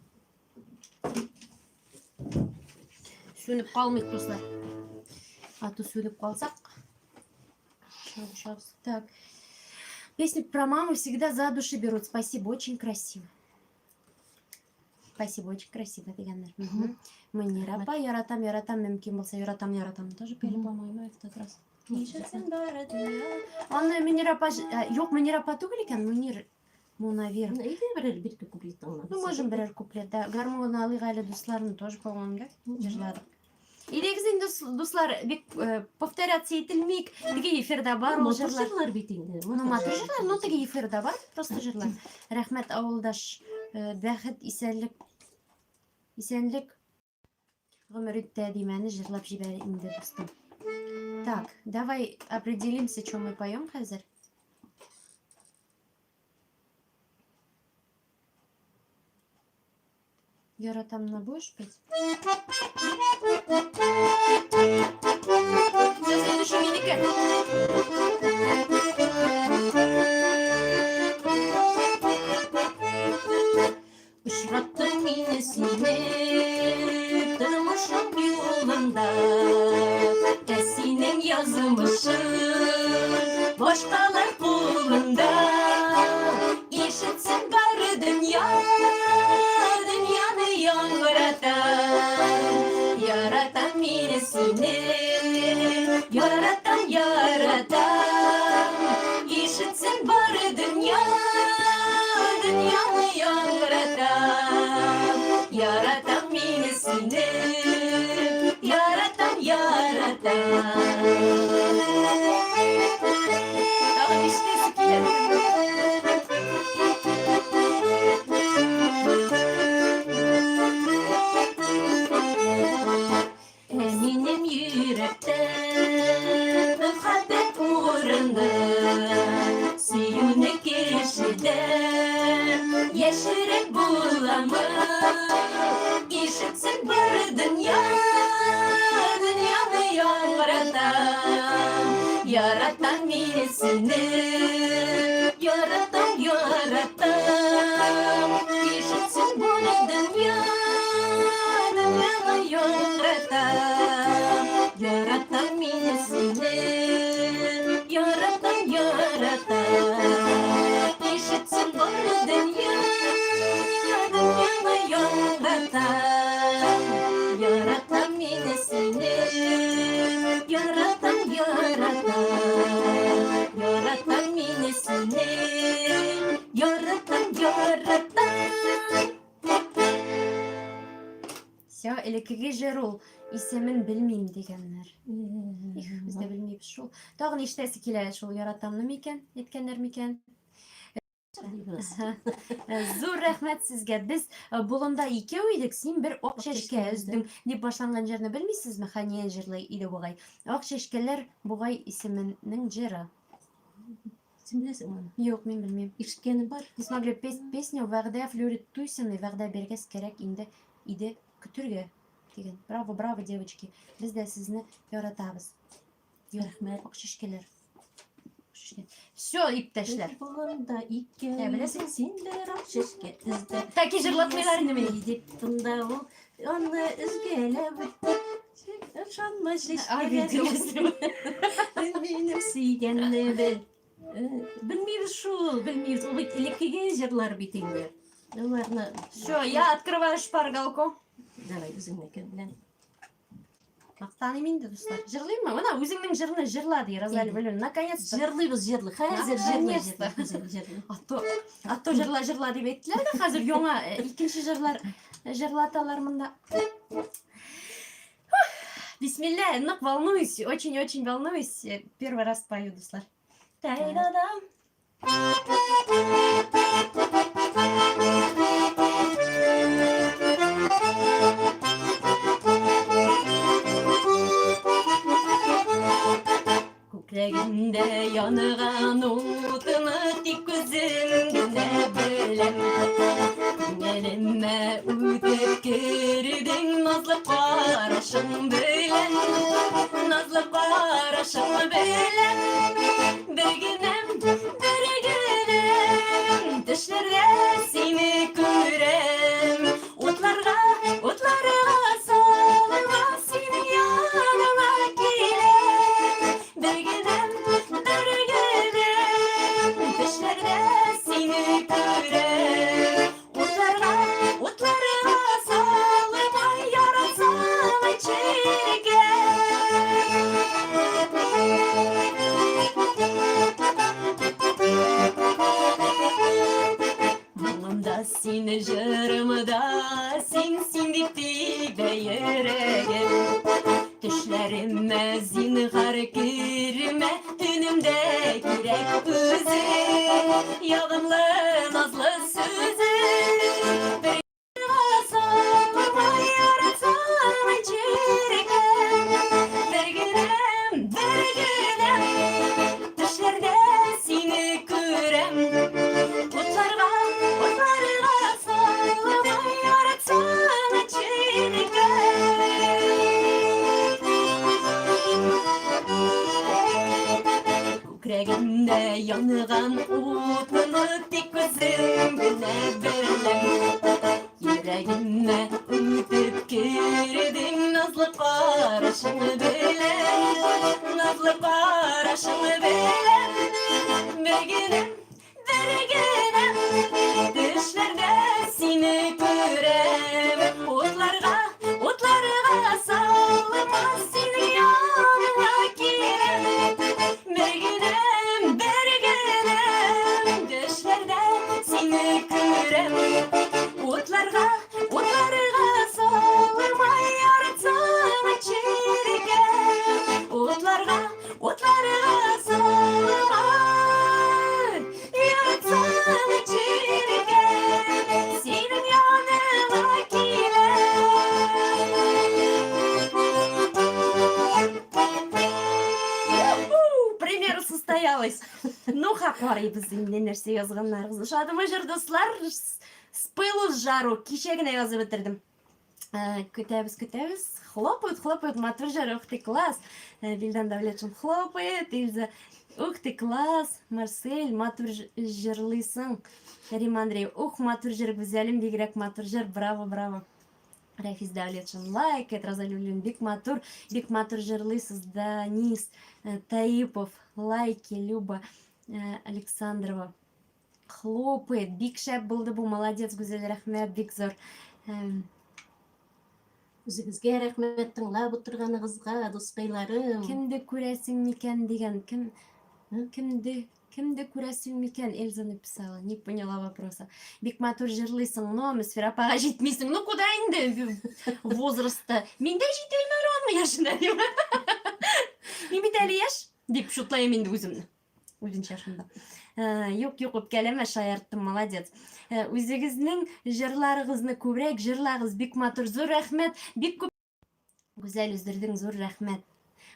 Speaker 1: Сүнеп калмыйк, дуслар. А то сүнеп калсак. Сейчас, Так. Песни про маму всегда за души берут. Спасибо, очень красиво. Спасибо, очень красиво дигәннәр. Мөнир апа, яратам, яратам, мөмкин булса, яратам, яратам. Тоже пели, по-моему, в тот раз. Ишетсен бары дөнья. Аны Мөнир апа, юк, Мөнир апа түгел икән, Мөнир Мунавир.
Speaker 2: Ну, әйдә берәр бер куплет тыңлап.
Speaker 1: Ну, можем берәр куплет, да. Гармун алыйк әле дусларны тоже, по-моему, да? Җырладык. Әйдәгез инде, дуслар, бик повторяться ителмик. Теге эфирда бар ул
Speaker 2: Матур
Speaker 1: җырлар.
Speaker 2: җырлар бит инде.
Speaker 1: Ну, матур җырлар, ну, теге эфирда бар, просто җырлар. Рәхмәт, авылдаш, бәхет, исәнлек. Исәнлек. Гомер үтте, димәне җырлап җибәр инде, дустым. Так, давай определимся, что мы поем хәзер. Яратамны будешь петь? Все, следующий минеке.
Speaker 2: Очраттым мин сине тормышым юлында. Ә синең язмышың башкалар кулында. Ишетсен бары дөнья, дөньяны яңгырата. Яратам мин сине, яратам, яратам. Ишетсен бары дөнья, дөньяны яңгырата. Яратам мин сине, яратам, яратам.
Speaker 1: Тагын ишетәсе килә.
Speaker 2: Ә минем йөрәктә мәхәббәт урыны сөюне кешедән яшереп буламы? Ишетсен бар дөнья, дөньяны яңгырата. Яратам мин сине, яратам, яратам. Ишетсен бар дөнья, дөньяны яңгырата. Яратам мин сине, яратам, яратам. Ишетсен бар дөнья, дөньяны яңгырата. Яратам мин сине, яратам, яратам. Яратам мин сине, яратам, яратам.
Speaker 1: Все, элеккеге җыр ул. Исемен белмим дигәннәр. Их, без дә белмибез шул. Тагын ишетәсе килә шул яратамны микән, әйткәннәр микән? Зур рәхмәт сезгә. Без болында икәү идек, син бер ак чәчкә өздең дип башланган җырны белмисезме? Хәния җырлый иде бугай. Ак чәчкәләр бугай исеменең җыры.
Speaker 2: Син беләсең моны?
Speaker 1: Юк, мин белмим.
Speaker 2: Ишеткәнем бар.
Speaker 1: Не смогли петь песню Вәгъдә Флюрит Туйсиной, вәгъдә биргәс кирәк инде иде көтергә дигән. Браво, браво, девочки. Без дә сезне яратабыз.
Speaker 2: Рәхмәт.
Speaker 1: Ак чәчкәләр. Все, иптәшләр.
Speaker 2: Болында икәү.
Speaker 1: Ә, беләсең?
Speaker 2: Син бер ак чәчкә өздең.
Speaker 1: Тәки җырлатмыйлар инде мине.
Speaker 2: Дип тында ул аны өзгәләп үтте. Ышанма чәчкәләр. Минем сөйгәнне бел. Белмибез шул, белмибез. Ул бит элеккеге җырлар бит инде. Аларны
Speaker 1: Все, я открываю шпаргалку.
Speaker 2: Давай үзеңнеке белән.
Speaker 1: Мактаныйм инде, дуслар. Җырлыйммы? Менә үзеңнең җырны җырла ди Розалия Вәлиуллина. Наконец-то.
Speaker 2: Җырлыйбыз, җырлый. Хәзер җырлый,
Speaker 1: Наконец-то.
Speaker 2: җырлый, җырлый.
Speaker 1: А то җырла, җырла дип әйттеләр дә, хәзер яңа икенче җырлар җырлаталар монда. Бисмилла, нык волнуюсь, очень-очень волнуюсь. Первый раз пою, дуслар. Та-да-дам. Күкрәгемдә янган утны тик үзем генә беләм. Күңелемә үтеп кердең назлы карашың белән, назлы карашың белән. Бер генәм, бер генәм, төшләрдә сине күрәм. Утларга, утларга салырга синең яныңа киләм. Бер генәм, бер генәм, төшләрдә сине күрәм. Утларга, утларга салырга яратсаң чиргә. Моңымда син, җырымда син, син дип тибә йөрәгем. Төшләремә зинһар кермә, төнемдә кирәк үзең. Ягымлы, назлы сүзең. Бер салырга яратсаң чиркән. Бер генәм, бер генәм, төшләрдә сине күрәм. Утларга, утларга салырга яратсаң чиркән. Күкрәгемдә янган утны тик үзем генә беләм. Йөрәгемә үтеп кердең назлы карашың белән, назлы карашың белән. Бер генәм, бер генәм, төшләрдә сине күрәм. Утларга, утларга салма синең яныңа киләм. Бер генәм, бер генәм, төшләрдә сине күрәм. Утларга, утларга салма яратсаң чиргә. Утларга, утларга салма яратсаң чиргә. Синең яныңа киләм. Юху! Премьера состоялась. Ну, ха, карыйбыз инде нәрсә язганнарыгыз. Ошадымы җыр, дуслар? С пылу с жару. Кичә генә язып бетердем. Көтәбез, көтәбез. Хлопают, хлопают. Матур җыр, ух ты, класс. Вилдан Давлетшин хлопает. Ильза, ух ты, класс. Марсель, матур җырлыйсың. Рима Андреев, ух, матур җыр, гүзәлем, бигрәк матур җыр. Браво, браво. Рафис Давлетшин лайкает, Розалия бик матур, бик матур җырлыйсыз. Данис Таипов, лайки, Люба Александрова хлопает, бик шәп булды бу, молодец, Гүзәл, рәхмәт, бик зур.
Speaker 2: Үзегезгә рәхмәт тыңлап утырганыгызга, дускайларым.
Speaker 1: Кемде күрәсең микән дигән, кем кемде кемде күрәсең микән, Эльза написала, не поняла вопроса. Бик матур җырлыйсың, но Мөсфирә апага җитмисең. Ну куда инде возрастта? Мин дә җитәм әле аның яшенә дим. Мин бит әле яшь дип шутлыйм инде үземне. Үзенчә шунда. Юк, юк, үпкәләмә, шаярттым, молодец. Үзегезнең җырларыгызны күбрәк җырлагыз, бик матур, зур рәхмәт, бик күп. Гүзәл үздердең, зур рәхмәт.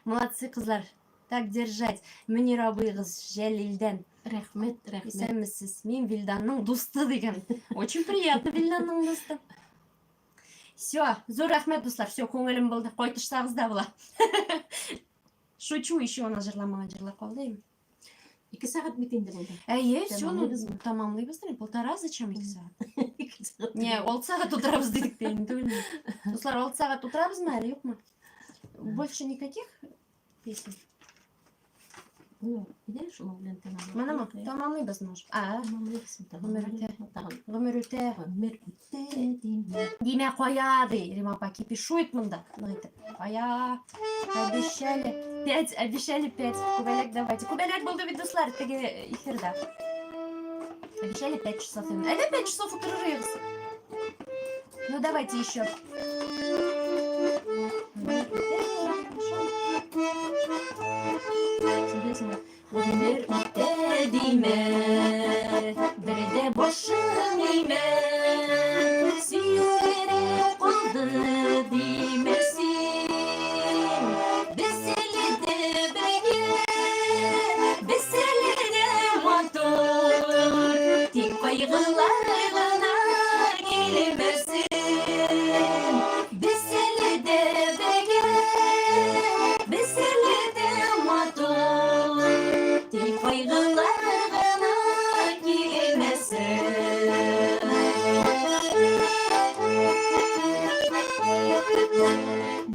Speaker 1: Молодцы, кызлар. Так держать. Мөнир абыйгыз Җәлилдән.
Speaker 2: Рәхмәт, рәхмәт.
Speaker 1: Исәнмесез. Мин Вилданның дусты дигән. Очень приятно Вилданның дусты. Все, зур рәхмәт, дуслар. Все, күңелем булды. Кайтышсагыз да була. Шучу, еще у нас җырламаган җырлар калды инде.
Speaker 2: 2 сәгать бит инде булды.
Speaker 1: Әйе, все, ну,
Speaker 2: Тәмамлыйбызмы?
Speaker 1: тамамлыйбыз да. Полтора зачем 2 сәгать?
Speaker 2: 2 сәгать.
Speaker 1: Не, 6 сәгать утырабыз дидек тә инде түгелме? Дуслар, 6 сәгать утырабызмы әле, юкмы? Больше никаких песен?
Speaker 2: Ну, әйдә, шуның белән тәмамлыйк.
Speaker 1: Менәме? Тәмамлыйбыз, может. А,
Speaker 2: Тәмамлыйбыз,
Speaker 1: Гомер үтә.
Speaker 2: Тагын.
Speaker 1: Гомер үтә.
Speaker 2: Гомер үтә димә.
Speaker 1: Димә кая ди. Рима апа кипишует монда. Ну итеп. Кая? Обещали. Пять, обещали пять. Күбәләк давайте. Күбәләк булды бит, дуслар, теге эфирда. Обещали 5 часов. Әле 5 часов утырырбыз. Ну давайте еще. Гомер үтә, хорошо.
Speaker 2: Син беләсеңме? Гомер үтә димә, бер дә башың имә. Сөюләре калды димә син. Без әле дә бергә, без әле дә матур. Тик кайгылар гына килмәсен. Без әле дә бергә, без әле дә матур. Тик кайгылар гына килмәсен.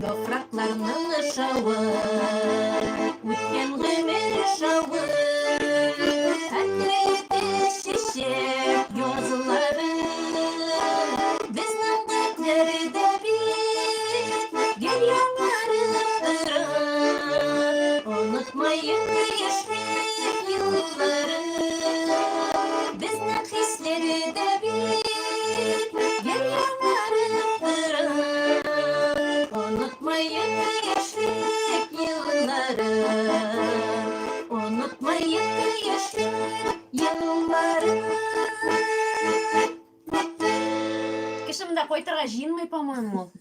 Speaker 2: Яфракларның шавы, үткән гомер шавы, хәтерләтә чәчәк язлары. Безнең дәртләр бит гел яңарып тора. Онытмыйк яшьлек еллары. Безнең хисләр дә бит гел яңарып тора. Онытмыйк яшьлек еллары. Онытмыйк яшьлек еллары.
Speaker 1: Кеше монда кайтырга җыенмый, по-моему.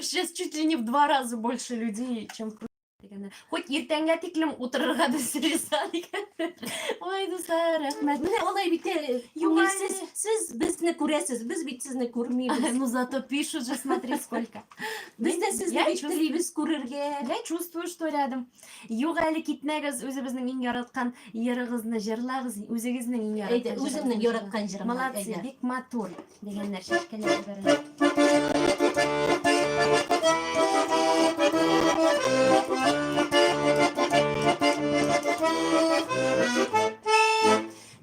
Speaker 1: Сейчас чуть ли не в два раза больше людей, чем в дигәннәр. Хоть иртәнгә тиклем утырырга без риза дигәннәр. Ой, дуслар, рәхмәт.
Speaker 2: Менә алай бит әле,
Speaker 1: Юк
Speaker 2: күңелсез.
Speaker 1: әле.
Speaker 2: Сез безне күрәсез, без бит сезне күрмибез.
Speaker 1: Ну зато пишут же, смотри, сколько.
Speaker 2: Без дә сезне
Speaker 1: Я
Speaker 2: бит телибез күрергә.
Speaker 1: Я чувствую, что рядом. Юк әле китмәгез, үзебезнең иң яраткан йырыгызны җырлагыз, үзегезнең иң яраткан
Speaker 2: Әйдә, үземнең
Speaker 1: җырыгызны
Speaker 2: яраткан җырымны.
Speaker 1: Молодцы,
Speaker 2: Әйдә.
Speaker 1: Бик матур дигәннәр, чәчкәләр җибәрәләр.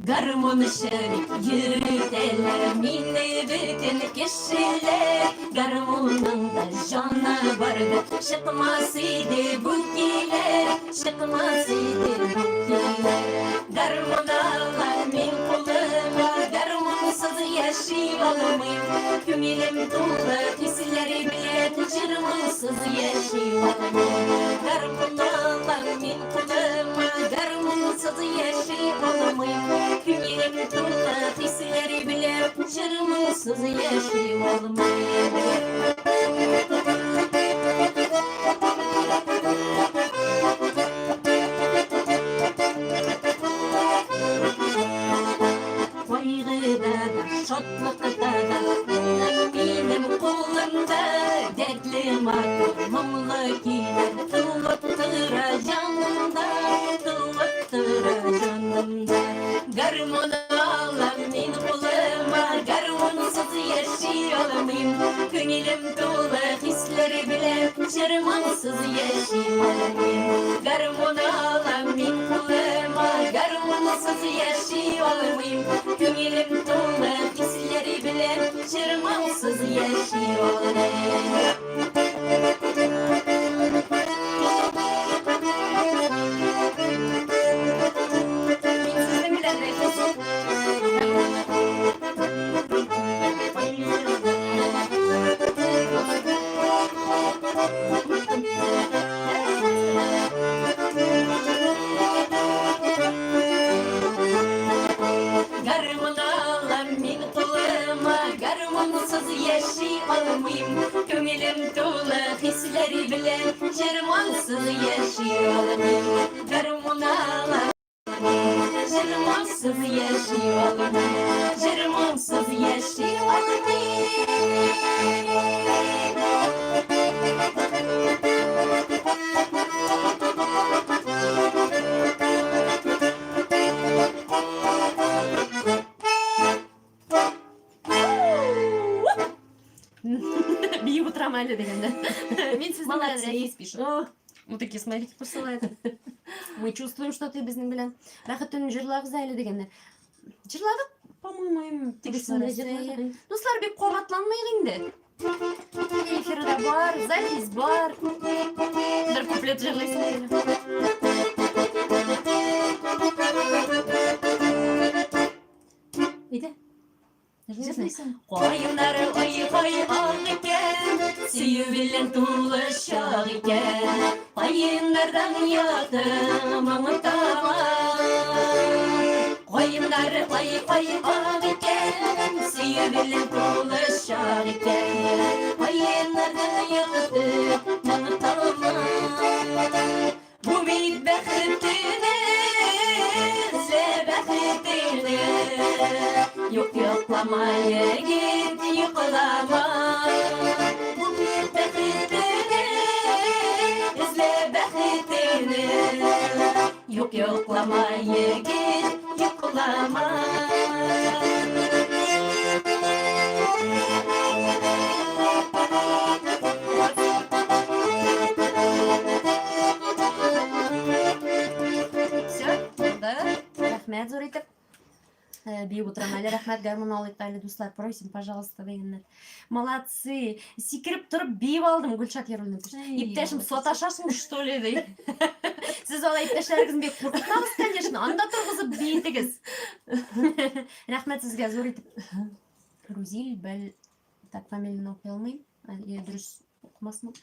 Speaker 2: Гармунчы дип йөртәләр мине бөтен кешеләр. Гармунымда җаны барда чыкмас иде бу көйләр, чыкмас иде бу көйләр. Гармун алам мин кулыма, гармунсыз яши алмыйм. Күңелем тулы хисләр белән җыр-моңсыз яши алмыйм. Гармун алам мин кулыма, гармунсыз яши алмыйм. Күңелем тулы хисләр белән җыр-моңсыз яши алмыйм. Кайгыда да, шатлыкта да минем кулымда. Дәртле матур моңлы көйләр тулып тора җанымда, тулып тора җанымда. Гармун алам мин кулыма, гармунсыз яши алмыйм. Күңелем тулы хисләр белән җыр-моңсыз яши алмыйм. Гармун алам мин кулыма, гармунсыз яши алмыйм. Күңелем тулы хисләр белән җыр-моңсыз яши алмыйм.
Speaker 1: Мин сезнең белән рәхмәт.
Speaker 2: Гармун алам мин кулыма, гармунсыз яши алмыйм. Күңелем тулы хисләр белән җыр-моңсыз яши алмыйм. Гармун алам җыр-моңсыз яши алмыйм. Җыр-моңсыз яши алмыйм.
Speaker 1: Биеп утырам әле дигәндә. Мин сезнең белән
Speaker 2: Молодцы.
Speaker 1: рәхис пишу.
Speaker 2: О,
Speaker 1: Вот такие смайлики посылает. Мы чувствуем, что ты безнең белән. Бәхет төнен җырлагыз әле дигәннәр. Җырладык, по-моему, им
Speaker 2: Тегесен дә җырладык.
Speaker 1: Дуслар, бик кабатланмыйк инде. Эфирда бар, запись бар. Бер куплет җырлыйсың килә.
Speaker 2: Әйдә. Җырлыйсың.
Speaker 1: Каеннары ай-һай ак икән, сөю белән тулы чак икән. Каеннардан якты моңы тама. Каеннары ай-һай ак икән, сөю белән тулы чак икән. Каеннардан якты моңы тама. Бу бит бәхет төне, эзлә бәхетеңне. Юк йоклама, егет, йоклама. Бу бит бәхет төне, эзлә бәхетеңне. Юк йоклама, егет, йоклама. Все, да? Рәхмәт зур итеп. Биеп утырам әле, рәхмәт, гармун алыйк әле, дуслар, просим, пожалуйста, дигәннәр. Молодцы. Сикереп торып биеп алдым, Гөлшат Яруллина пишет. Иптәшем, саташасың, что ли, ди. Сез алай иптәшләрегезне бик куркытмагыз, конечно, анда торгызып биетегез. Рәхмәт сезгә зур итеп. Рузиль бәл так фамилияне укый алмыйм. Я дөрес укымасмын.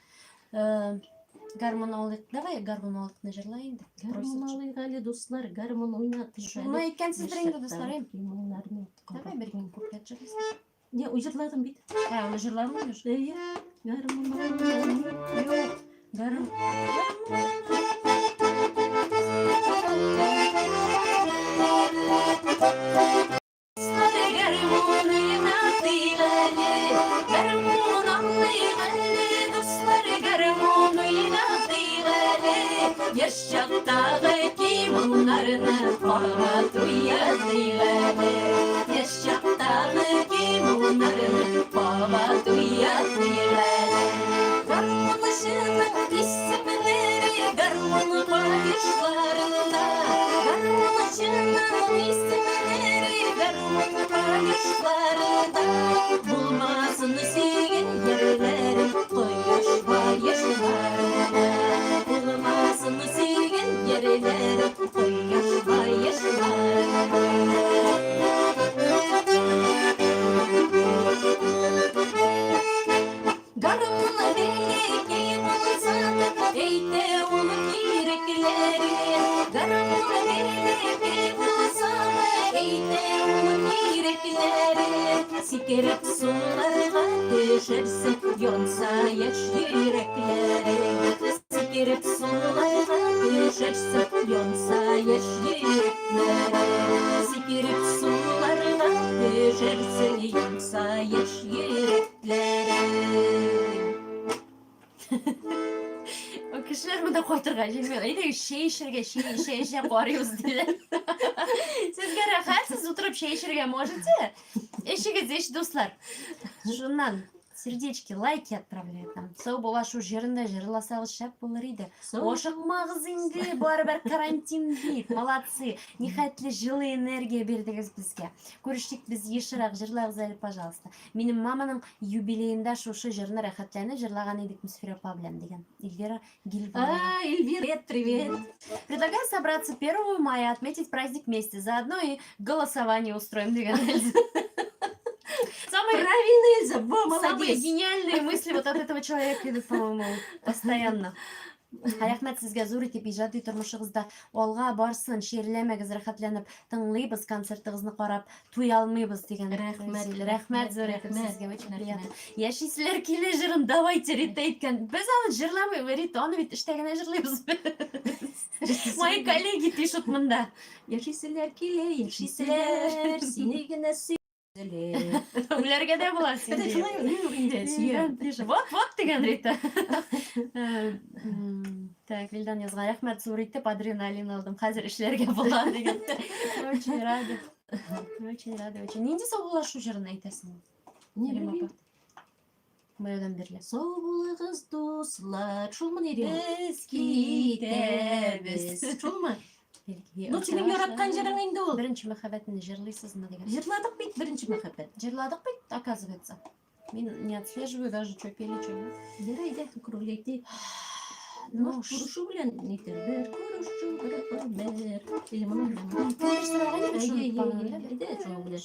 Speaker 1: Гармун алыйк. Давай гармун алыкны җырла инде.
Speaker 2: Гармун алыйк әле, дуслар, гармун уйнатыйк.
Speaker 1: Шуны әйткәнсездер инде, дуслар. Давай бер ике куплет җырлыйсың.
Speaker 2: Не, җырладым бит.
Speaker 1: Ә, аны җырладың уже?
Speaker 2: Әйе. Гармун алыйк.
Speaker 1: Юк. Гармун. Яшь чактагы кимоннарны кабат уятыйк әле. Яшь чактагы кимоннарны кабат уятыйк әле. Гармунчының исемнәре гармун каешларында. Гармунчының исемнәре гармун каешларында. Булмасын сөйгән ярләрем кояш баешларында. Булмасын сөйгән ярләрем кояш баешларында. Гармун бәләкәй булса да, әйтә ул кирәкләрен. Гармун бәләкәй булса да, әйтә ул кирәкләрен. Сикереп суларга төшерсең, янса яшь йөрәкләрең. Сикереп суларга төшерсең, янса яшь йөрәкләрең. Сикереп суларга төшерсең, янса яшь йөрәкләрең. Кешеләр монда кайтырга җыенмый. Әйдәгез чәй эчәргә, чәй эчә эчә карыйбыз диләр. Сезгә рәхәт, сез утырып чәй эчәргә можете. Эчегез, эч, дуслар. Шуннан сердечки, лайки отправляют нам. Саубуллашу җырын да җырласагыз шәп булыр иде. Ашыкмагыз инде, барыбер карантин бит. Молодцы. Нихәтле җылы энергия бирдегез безгә. Күрешик без ешрак, җырлагыз әле, пожалуйста. Минем маманың юбилеенда шушы җырны рәхәтләнеп җырлаган идек Мөсфирә апа белән дигән. Эльвира Гильванова.
Speaker 2: А, Эльвира, привет.
Speaker 1: Предлагаю собраться 1 мая, отметить праздник вместе. Заодно и голосование устроим дигән Эльза. Самые
Speaker 2: Правильно, Эльза, во,
Speaker 1: Самые
Speaker 2: молодец.
Speaker 1: гениальные мысли вот от этого человека идут, по-моему, постоянно. Рәхмәт сезгә зур итеп, иҗади тормышыгызда алга барсын, чирләмәгез, рәхәтләнеп тыңлыйбыз, концертыгызны карап туя алмыйбыз дигән.
Speaker 2: Рәхмәт,
Speaker 1: Рәхмәт зур итеп
Speaker 2: рәхмәт,
Speaker 1: сезгә, очень
Speaker 2: рәхмәт.
Speaker 1: приятно. Яшиселәр килә җырын, давайте, Рита әйткән. Без аны җырламыйбыз, Рита, аны бит эштә генә җырлыйбыз. Мои коллеги пишут монда.
Speaker 2: Яшиселәр килә, яшиселәр, сине генә сөйле.
Speaker 1: Үләргә дә була син.
Speaker 2: Это шулай юк инде, сөям.
Speaker 1: Пишет. Вот, вот дигән Рита. Так, Вилдан язган. Рәхмәт зур итеп адреналин алдым. Хәзер эшләргә була дигән. Очень рада. Очень рада, очень. Нинди саубуллашу җырын әйтәсең?
Speaker 2: Не
Speaker 1: Рима
Speaker 2: белмим.
Speaker 1: апа? Баядан бирле.
Speaker 2: Сау булыгыз, дуслар. Шулмы ни?
Speaker 1: Без китәбез.
Speaker 2: Шулмы?
Speaker 1: Бәлки,
Speaker 2: Ну, синең яраткан җырың инде ул.
Speaker 1: Беренче мәхәббәтне җырлыйсызмы дигән.
Speaker 2: Җырладык бит беренче мәхәббәт.
Speaker 1: Җырладык бит, оказывается. Мин не отслеживаю даже, что пели, что нет.
Speaker 2: Ярай әйдә, күрүләйте.
Speaker 1: Ну,
Speaker 2: Ну, күрешү белән нитер бер, күрешү бер гомер. Или моның белән.
Speaker 1: Кемдер сораган иде
Speaker 2: Әйе,
Speaker 1: шуны,
Speaker 2: әйе,
Speaker 1: по-моему,
Speaker 2: әйе,
Speaker 1: да?
Speaker 2: әйдә, шуның белән.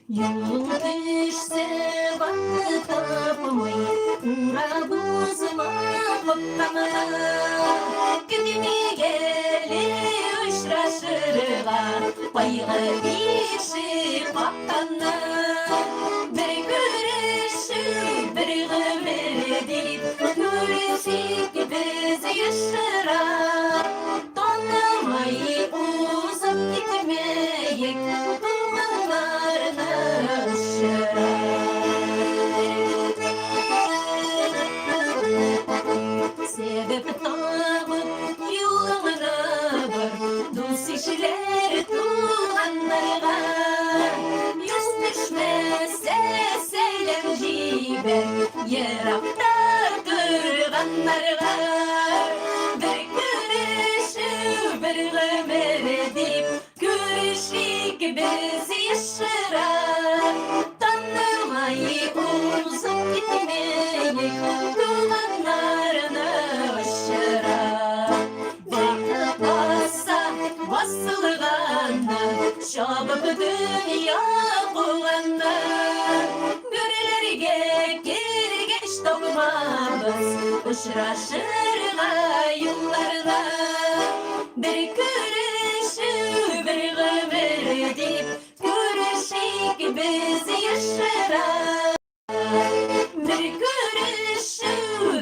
Speaker 2: Юл төшсә вакыт тапмый, урап узма капкаңа. Көтмик әле очрашырга, кайгы бирше капканы. Бер күрешү, бер гомер дип, күрешик без ешрак. Танымай узып китмәек, туганнарны очрап. Сәбәп табып юлыңны бар, дус ишләр туганнарга. Йөз төшмәсә сәлам җибәр, еракта торганнарга. Бер күрешү, бер гомер дип, күрешик без ешрак. Танымай узып китмәек, туганнарны очрап. Вакыт баса басылганны, чабып дөнья куганны. Гүрләргә кергәч тапмабыз, очрашырга юлларда. Бер күрешү, бер гомер дип, күрешик без ешрак. Бер күрешү,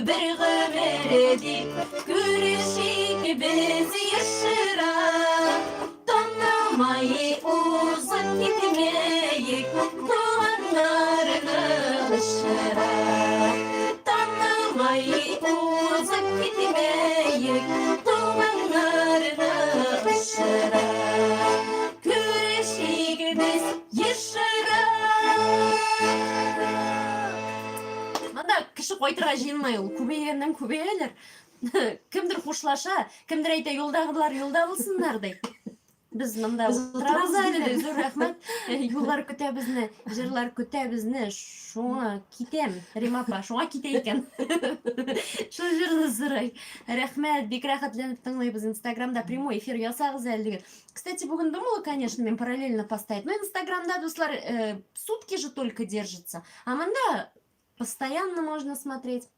Speaker 2: бер гомер дип, күрешик без ешрак. Танымай узып китмәек, туганнарны очрап. Танымай узып китмәек, туганнарны очрап. Күрешик без ешрак.
Speaker 1: Монда кеше кайтырга җыенмай ул, күбәйгәннән күбәяләр. Кемдер хушлаша, кемдер әйтә, юлдагылар юлда булсыннар ди. Без монда
Speaker 2: Без
Speaker 1: утырабыз
Speaker 2: утырабыз
Speaker 1: әле,
Speaker 2: бит.
Speaker 1: зур рәхмәт. Юллар көтә безне, җырлар көтә безне. Шуңа китәм, Рима апа, шуңа китә икән. Шул җырны сорый. Рәхмәт, бик рәхәтләнеп тыңлыйбыз. Инстаграмда прямой эфир ясагыз әле дигән. Кстати, бүген думала, конечно, мин параллельно поставить. Но Инстаграмда, дуслар, сутки же только держится. А монда постоянно можно смотреть.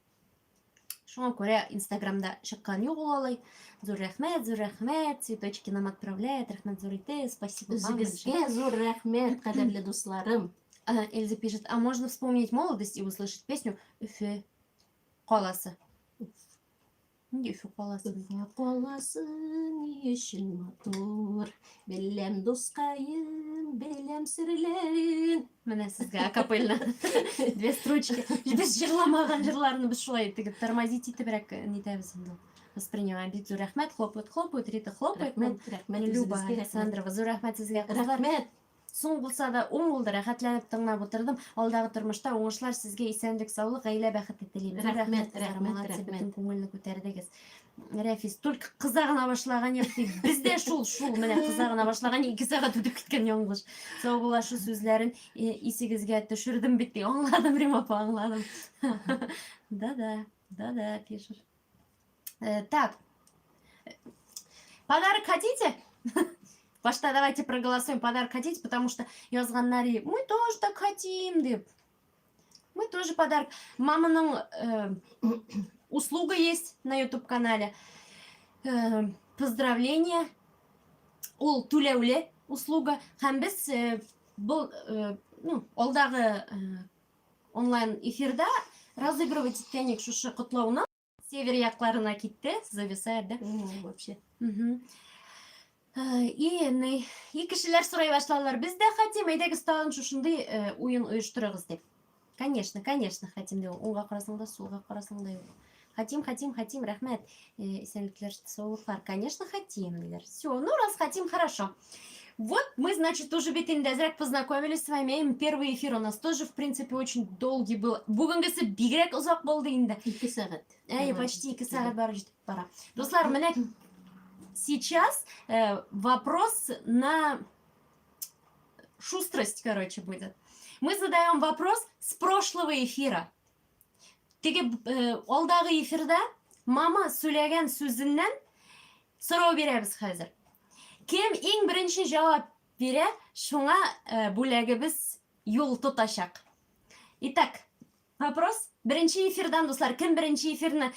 Speaker 1: Шуңа күрә Инстаграмда чыккан юк ул алай. Зур рәхмәт, зур рәхмәт, цветочки нам отправляет. Рәхмәт зур итә, спасибо вам большое.
Speaker 2: Үзегезгә зур рәхмәт, кадерле дусларым.
Speaker 1: А, Эльза пишет, а можно вспомнить молодость и услышать песню Өфе каласы. Нинди Өфе каласы?
Speaker 2: Өфе каласы ни өчен матур? Беләм, дускаем, беләм серләрен.
Speaker 1: Менә сезгә акапельно. Две строчки. Без җырламаган җырларны без шулай теге тормозить итебрәк нитәбез инде. Воспринимаем. Бик зур рәхмәт. Хлопают, хлопают, Рита хлопает.
Speaker 2: Рәхмәт, рәхмәт
Speaker 1: Люба
Speaker 2: үзегезгә, рәхмәт.
Speaker 1: Александрова, зур рәхмәт сезгә, кызлар.
Speaker 2: Рәхмәт.
Speaker 1: Соң булса да, уң булды, рәхәтләнеп тыңлап утырдым. Алдагы тормышта уңышлар сезгә, исәнлек, саулык, гаилә бәхете телим. Зур
Speaker 2: Рәхмәт,
Speaker 1: рәхмәт, кызлар,
Speaker 2: рәхмәт,
Speaker 1: молодцы,
Speaker 2: рәхмәт.
Speaker 1: бөтен күңелне күтәрдегез. Рәфис, только кыза гына башлаган юк ди. Бездә шул, шул, менә кыза гына башлаган, 2 сәгать үтеп киткән яңгыш. Саубуллашу сүзләрен исегезгә төшердем бит ди. Аңладым, Рима апа, аңладым. Да-да, пишет. Так. Подарок хотите? Башта давайте проголосуем, подарок хотите, потому что язганнар, мы тоже так хотим, дип. Мы тоже подарок. Маманың услуга есть на YouTube-канале. Поздравление. Ул түләүле услуга. Һәм без был, ну, алдагы онлайн эфирда разыгрывать иткән идек шушы котлауны. Север якларына китте, зависает, да?
Speaker 2: О, вообще.
Speaker 1: Мгм. И кешеләр сорай башладылар, без дә хотим, әйдәгез тагын шушындый уен оештырыгыз дип. Конечно, конечно, хотим ди ул. Уңга карасаң да, сулга карасаң да юк. Хотим, хотим, хотим, рәхмәт. Исәнлекләр, саулыклар. Конечно, хотим, диләр. Все, ну раз хотим, хорошо. Вот мы, значит, уже бит инде әзрәк познакомились с вами. Первый эфир у нас тоже, в принципе, очень долгий был. Бүгенгесе бигрәк озак булды инде.
Speaker 2: 2 сәгать.
Speaker 1: Әй, почти 2 сәгать барып җитеп бара. Дуслар, менә сейчас вопрос на шустрость, короче, будет. Мы задаем вопрос с прошлого эфира. Теге алдагы эфирда мама сөйләгән сүзеннән сорау бирәбез хәзер. Кем иң беренче җавап бирә, шуңа бүләгебез юл тотачак. Итак, вопрос. Беренче эфирдан, дуслар, кем беренче эфирны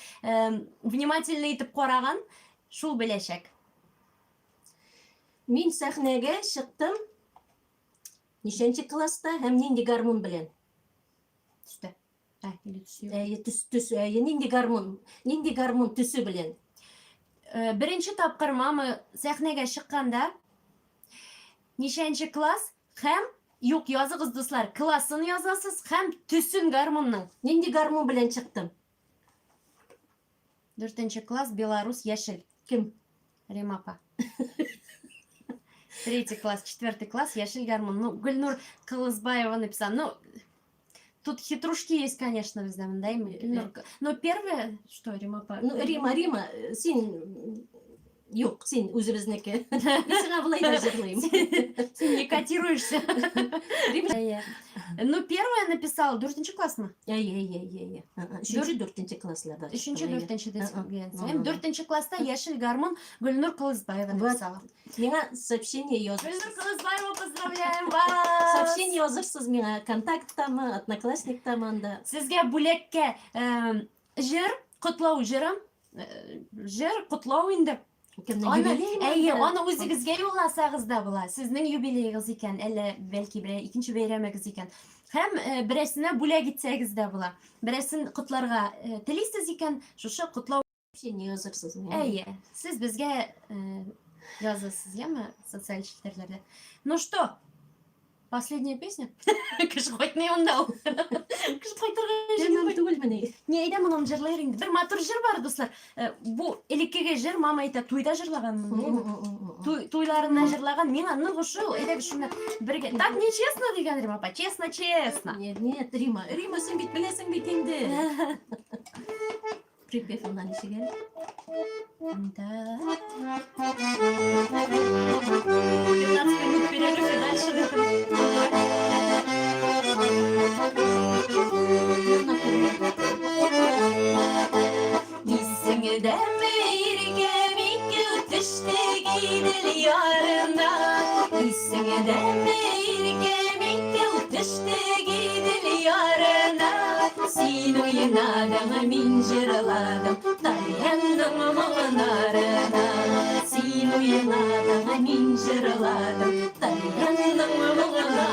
Speaker 1: внимательно итеп караган, шул беләчәк.
Speaker 2: Мин сәхнәгә чыктым ничәнче класста һәм нинди гармун белән?
Speaker 1: Төстә. Ә, или төсе юк.
Speaker 2: Әйе, төс, төс, әйе, нинди гармун? Нинди гармун төсе белән?
Speaker 1: Беренче тапкыр мама сәхнәгә чыкканда ничәнче класс һәм юк языгыз, дуслар, классын язасыз һәм төсен гармунның.
Speaker 2: Нинди гармун белән чыктым?
Speaker 1: Дүртенче класс, Беларусь, яшел.
Speaker 2: Кем?
Speaker 1: Рима апа. Третий класс, четвертый класс, яшел гармун. Ну, Гульнур Кылызбаева написала. Ну, тут хитрушки есть, конечно, бездә монда, әйме? Гульнур. Но первое, что, Рима апа?
Speaker 2: Ну, Рима, Рима, син юк, син үзебезнеке. Мин сиңа болай да җырлыйм.
Speaker 1: Син не котируешься.
Speaker 2: Рима.
Speaker 1: Әйе. Ну, первое написала, дүртенче классмы?
Speaker 2: Әйе, әйе, әйе, әйе. Өченче, дүртенче классларда.
Speaker 1: Өченче, дүртенче дигән. Дүртенче класста яшел гармун Гөлнур Кылызбаева написала.
Speaker 2: Миңа сообщение язырсыз.
Speaker 1: Гөлнур Кылызбаева, поздравляем вас!
Speaker 2: Сообщение язырсыз миңа контакттамы, одноклассниктамы анда.
Speaker 1: Сезгә бүләккә җыр, котлау җыры, җыр, котлау инде.
Speaker 2: Кемнең
Speaker 1: Аны,
Speaker 2: юбилее
Speaker 1: әйе,
Speaker 2: анда?
Speaker 1: аны үзегезгә юлласагыз да була. Сезнең юбилеегыз икән, әллә бәлки берәр икенче бәйрәмегез икән. Һәм берәрсенә бүләк итсәгез дә була. Берәрсен котларга телисез икән, шушы котлау
Speaker 2: Сообщение язырсыз миңа.
Speaker 1: Әйе, сез безгә язасыз, яме, социаль челтәрләрдә. Ну что, последняя песня? Кеше кайтмый монда ул. Кеше кайтырга
Speaker 2: Тәмам
Speaker 1: җыенмый.
Speaker 2: түгелмени?
Speaker 1: Не, әйдә моны җырлыйк инде. Бер матур җыр бар, дуслар. Бу элеккеге җыр, мама әйтә, туйда җырлаганмын. Туй, туйларында җырлаган. Миңа нык ошый ул. Әйдәгез шуны бергә. Так нечестно дигән Рима апа. Честно, честно.
Speaker 2: Нет, нет, Рима, Рима, син бит беләсең бит инде. Припев аннан ничек әле?
Speaker 1: Да. 15 минут перерыв и дальше. Исеңдәме иркәм икәү төштек Идел ярына? Исеңдәме иркәм икәү төштек Идел ярына? Син уйнадың, мин җырладым, Тальянның моңнарына. Син уйнадың, мин җырладым, Тальянның моңнарына.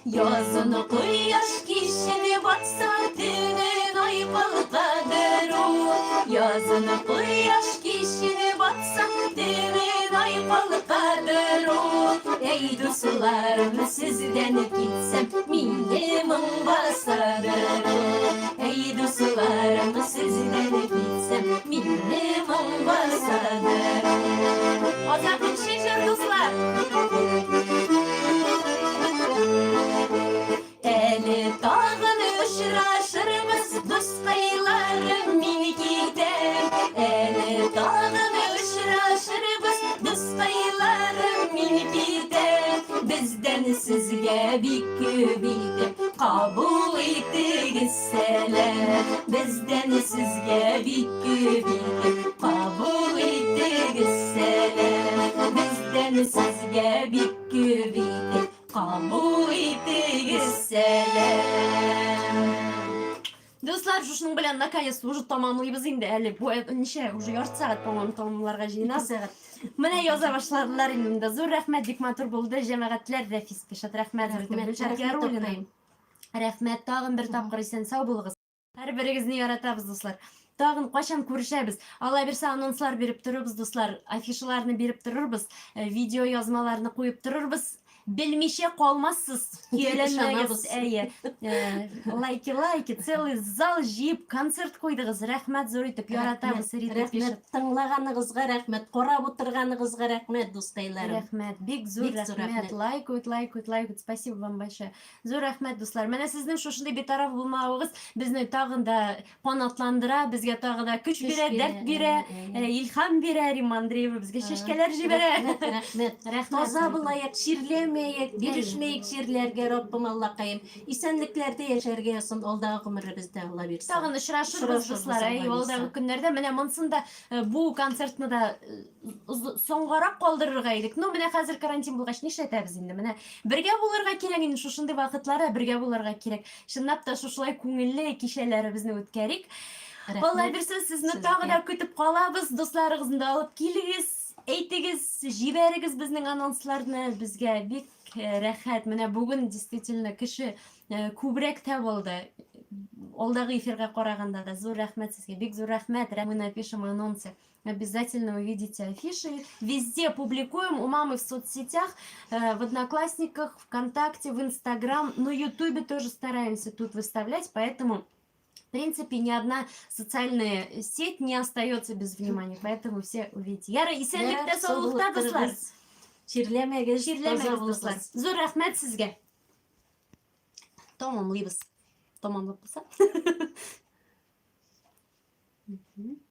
Speaker 1: Язын кояш кичен батса, төнен ай калкадыр ул. Язын кояш кичен батса, төнен ай калкадыр ул. Әй, дусларым, сездән китсәм, мине моң басадыр ул. Әй, дусларым, сездән китсәм, мине моң басадыр ул. Азакынчы җыр, дуслар. Әле тагын очрашырбыз, дускайларым, мин китәм. Әле тагын очрашырбыз, дускайларым, мин китәм. Бездән сезгә бик күп итеп кабул итегез сәлам. Бездән сезгә бик күп итеп кабул итегез сәлам. Бездән сезгә бик күп итеп кабул итегез сәлам. Дуслар, шушының белән наконец уже тамамлыйбыз инде әле. Бу ничә, уже ярты сәгать, по-моему, тамамларга җыенабыз.
Speaker 2: Сәгать.
Speaker 1: Менә яза башладылар инде монда. Зур рәхмәт, бик матур булды. Җәмәгатьләр, Рәфис пишет. Рәхмәт, зур итеп.
Speaker 2: Рәхмәт,
Speaker 1: Гөлшат
Speaker 2: рәхмәт,
Speaker 1: Яруллина.
Speaker 2: апаем.
Speaker 1: Рәхмәт, тагын бер тапкыр исән сау булыгыз. Һәрберегезне яратабыз, дуслар. Тагын кайчан күрешәбез? Алла бирсә, анонслар биреп торырбыз, дуслар. Афишаларны биреп торырбыз, видео язмаларны куеп торырбыз. Белмичә калмассыз, көяләнмәгез.
Speaker 2: Ышанабыз.
Speaker 1: Әйе. Лайки, лайки, целый зал җыеп концерт куйдыгыз. Рәхмәт зур итеп, яратабыз,
Speaker 2: Рәхмәт,
Speaker 1: Рита
Speaker 2: рәхмәт
Speaker 1: пишет.
Speaker 2: Тыңлаганыгызга рәхмәт, карап утырганыгызга рәхмәт, дускайларым.
Speaker 1: Рәхмәт, бик зур
Speaker 2: Бик зур
Speaker 1: рәхмәт.
Speaker 2: рәхмәт.
Speaker 1: Лайкают, лайкают, лайкают. Спасибо вам большое. Зур рәхмәт, дуслар. Менә сезнең шушындый битараф булмавыгыз безне тагын да канатландыра, безгә тагы да көч
Speaker 2: Көч
Speaker 1: бирә,
Speaker 2: бирә,
Speaker 1: дәрт бирә,
Speaker 2: әйе.
Speaker 1: илһам бирә. Римма Андреева безгә чәчкәләр җибәрә.
Speaker 2: Рәхмәт, рәхмәт.
Speaker 1: Рәхмәт.
Speaker 2: Таза булаек, чирләмәек, бирешмәек чирләргә, Раббым Аллакаем. Исәнлекләрдә яшәргә язсын, алдагы гомеребездә Алла бирсә.
Speaker 1: Тагын очрашырбыз,
Speaker 2: Очрашырбыз,
Speaker 1: дуслар. Әй,
Speaker 2: Алла
Speaker 1: алдагы
Speaker 2: бирсә.
Speaker 1: көннәрдә менә монысын да бу концертны да соңгарак калдырырга идек. Ну, менә хәзер карантин булгач нишләтәбез инде? Менә бергә булырга кирәк инде шушындый вакытларда бергә булырга кирәк. Чынлап та шушылай күңелле кичәләребезне үткәрик. Алла
Speaker 2: Рәхмәт.
Speaker 1: бирсә, сезне
Speaker 2: Сезгә.
Speaker 1: тагы да көтеп калабыз. Дусларыгызны да алып килегез, әйтегез, җибәрегез безнең анонсларны. Безгә бик рәхәт. Менә бүген действительно кеше күбрәк тә булды. Алдагы эфирга караганда да зур рәхмәт сезгә, бик зур рәхмәт. Мы напишем анонсы. Обязательно увидите афиши. Везде публикуем у мамы в соцсетях, в Одноклассниках, ВКонтакте, в Инстаграм, на Ютубе тоже стараемся тут выставлять, поэтому, в принципе, ни одна социальная сеть не остается без внимания, поэтому все увидите. Ярый, исәнлектә, саулыкта, дуслар.
Speaker 2: Чирләмәгез, таза
Speaker 1: Чирләмәгез, дуслар.
Speaker 2: булыгыз.
Speaker 1: Зур рәхмәт сезгә. Тамамлыйбыз. Тамамлап булса.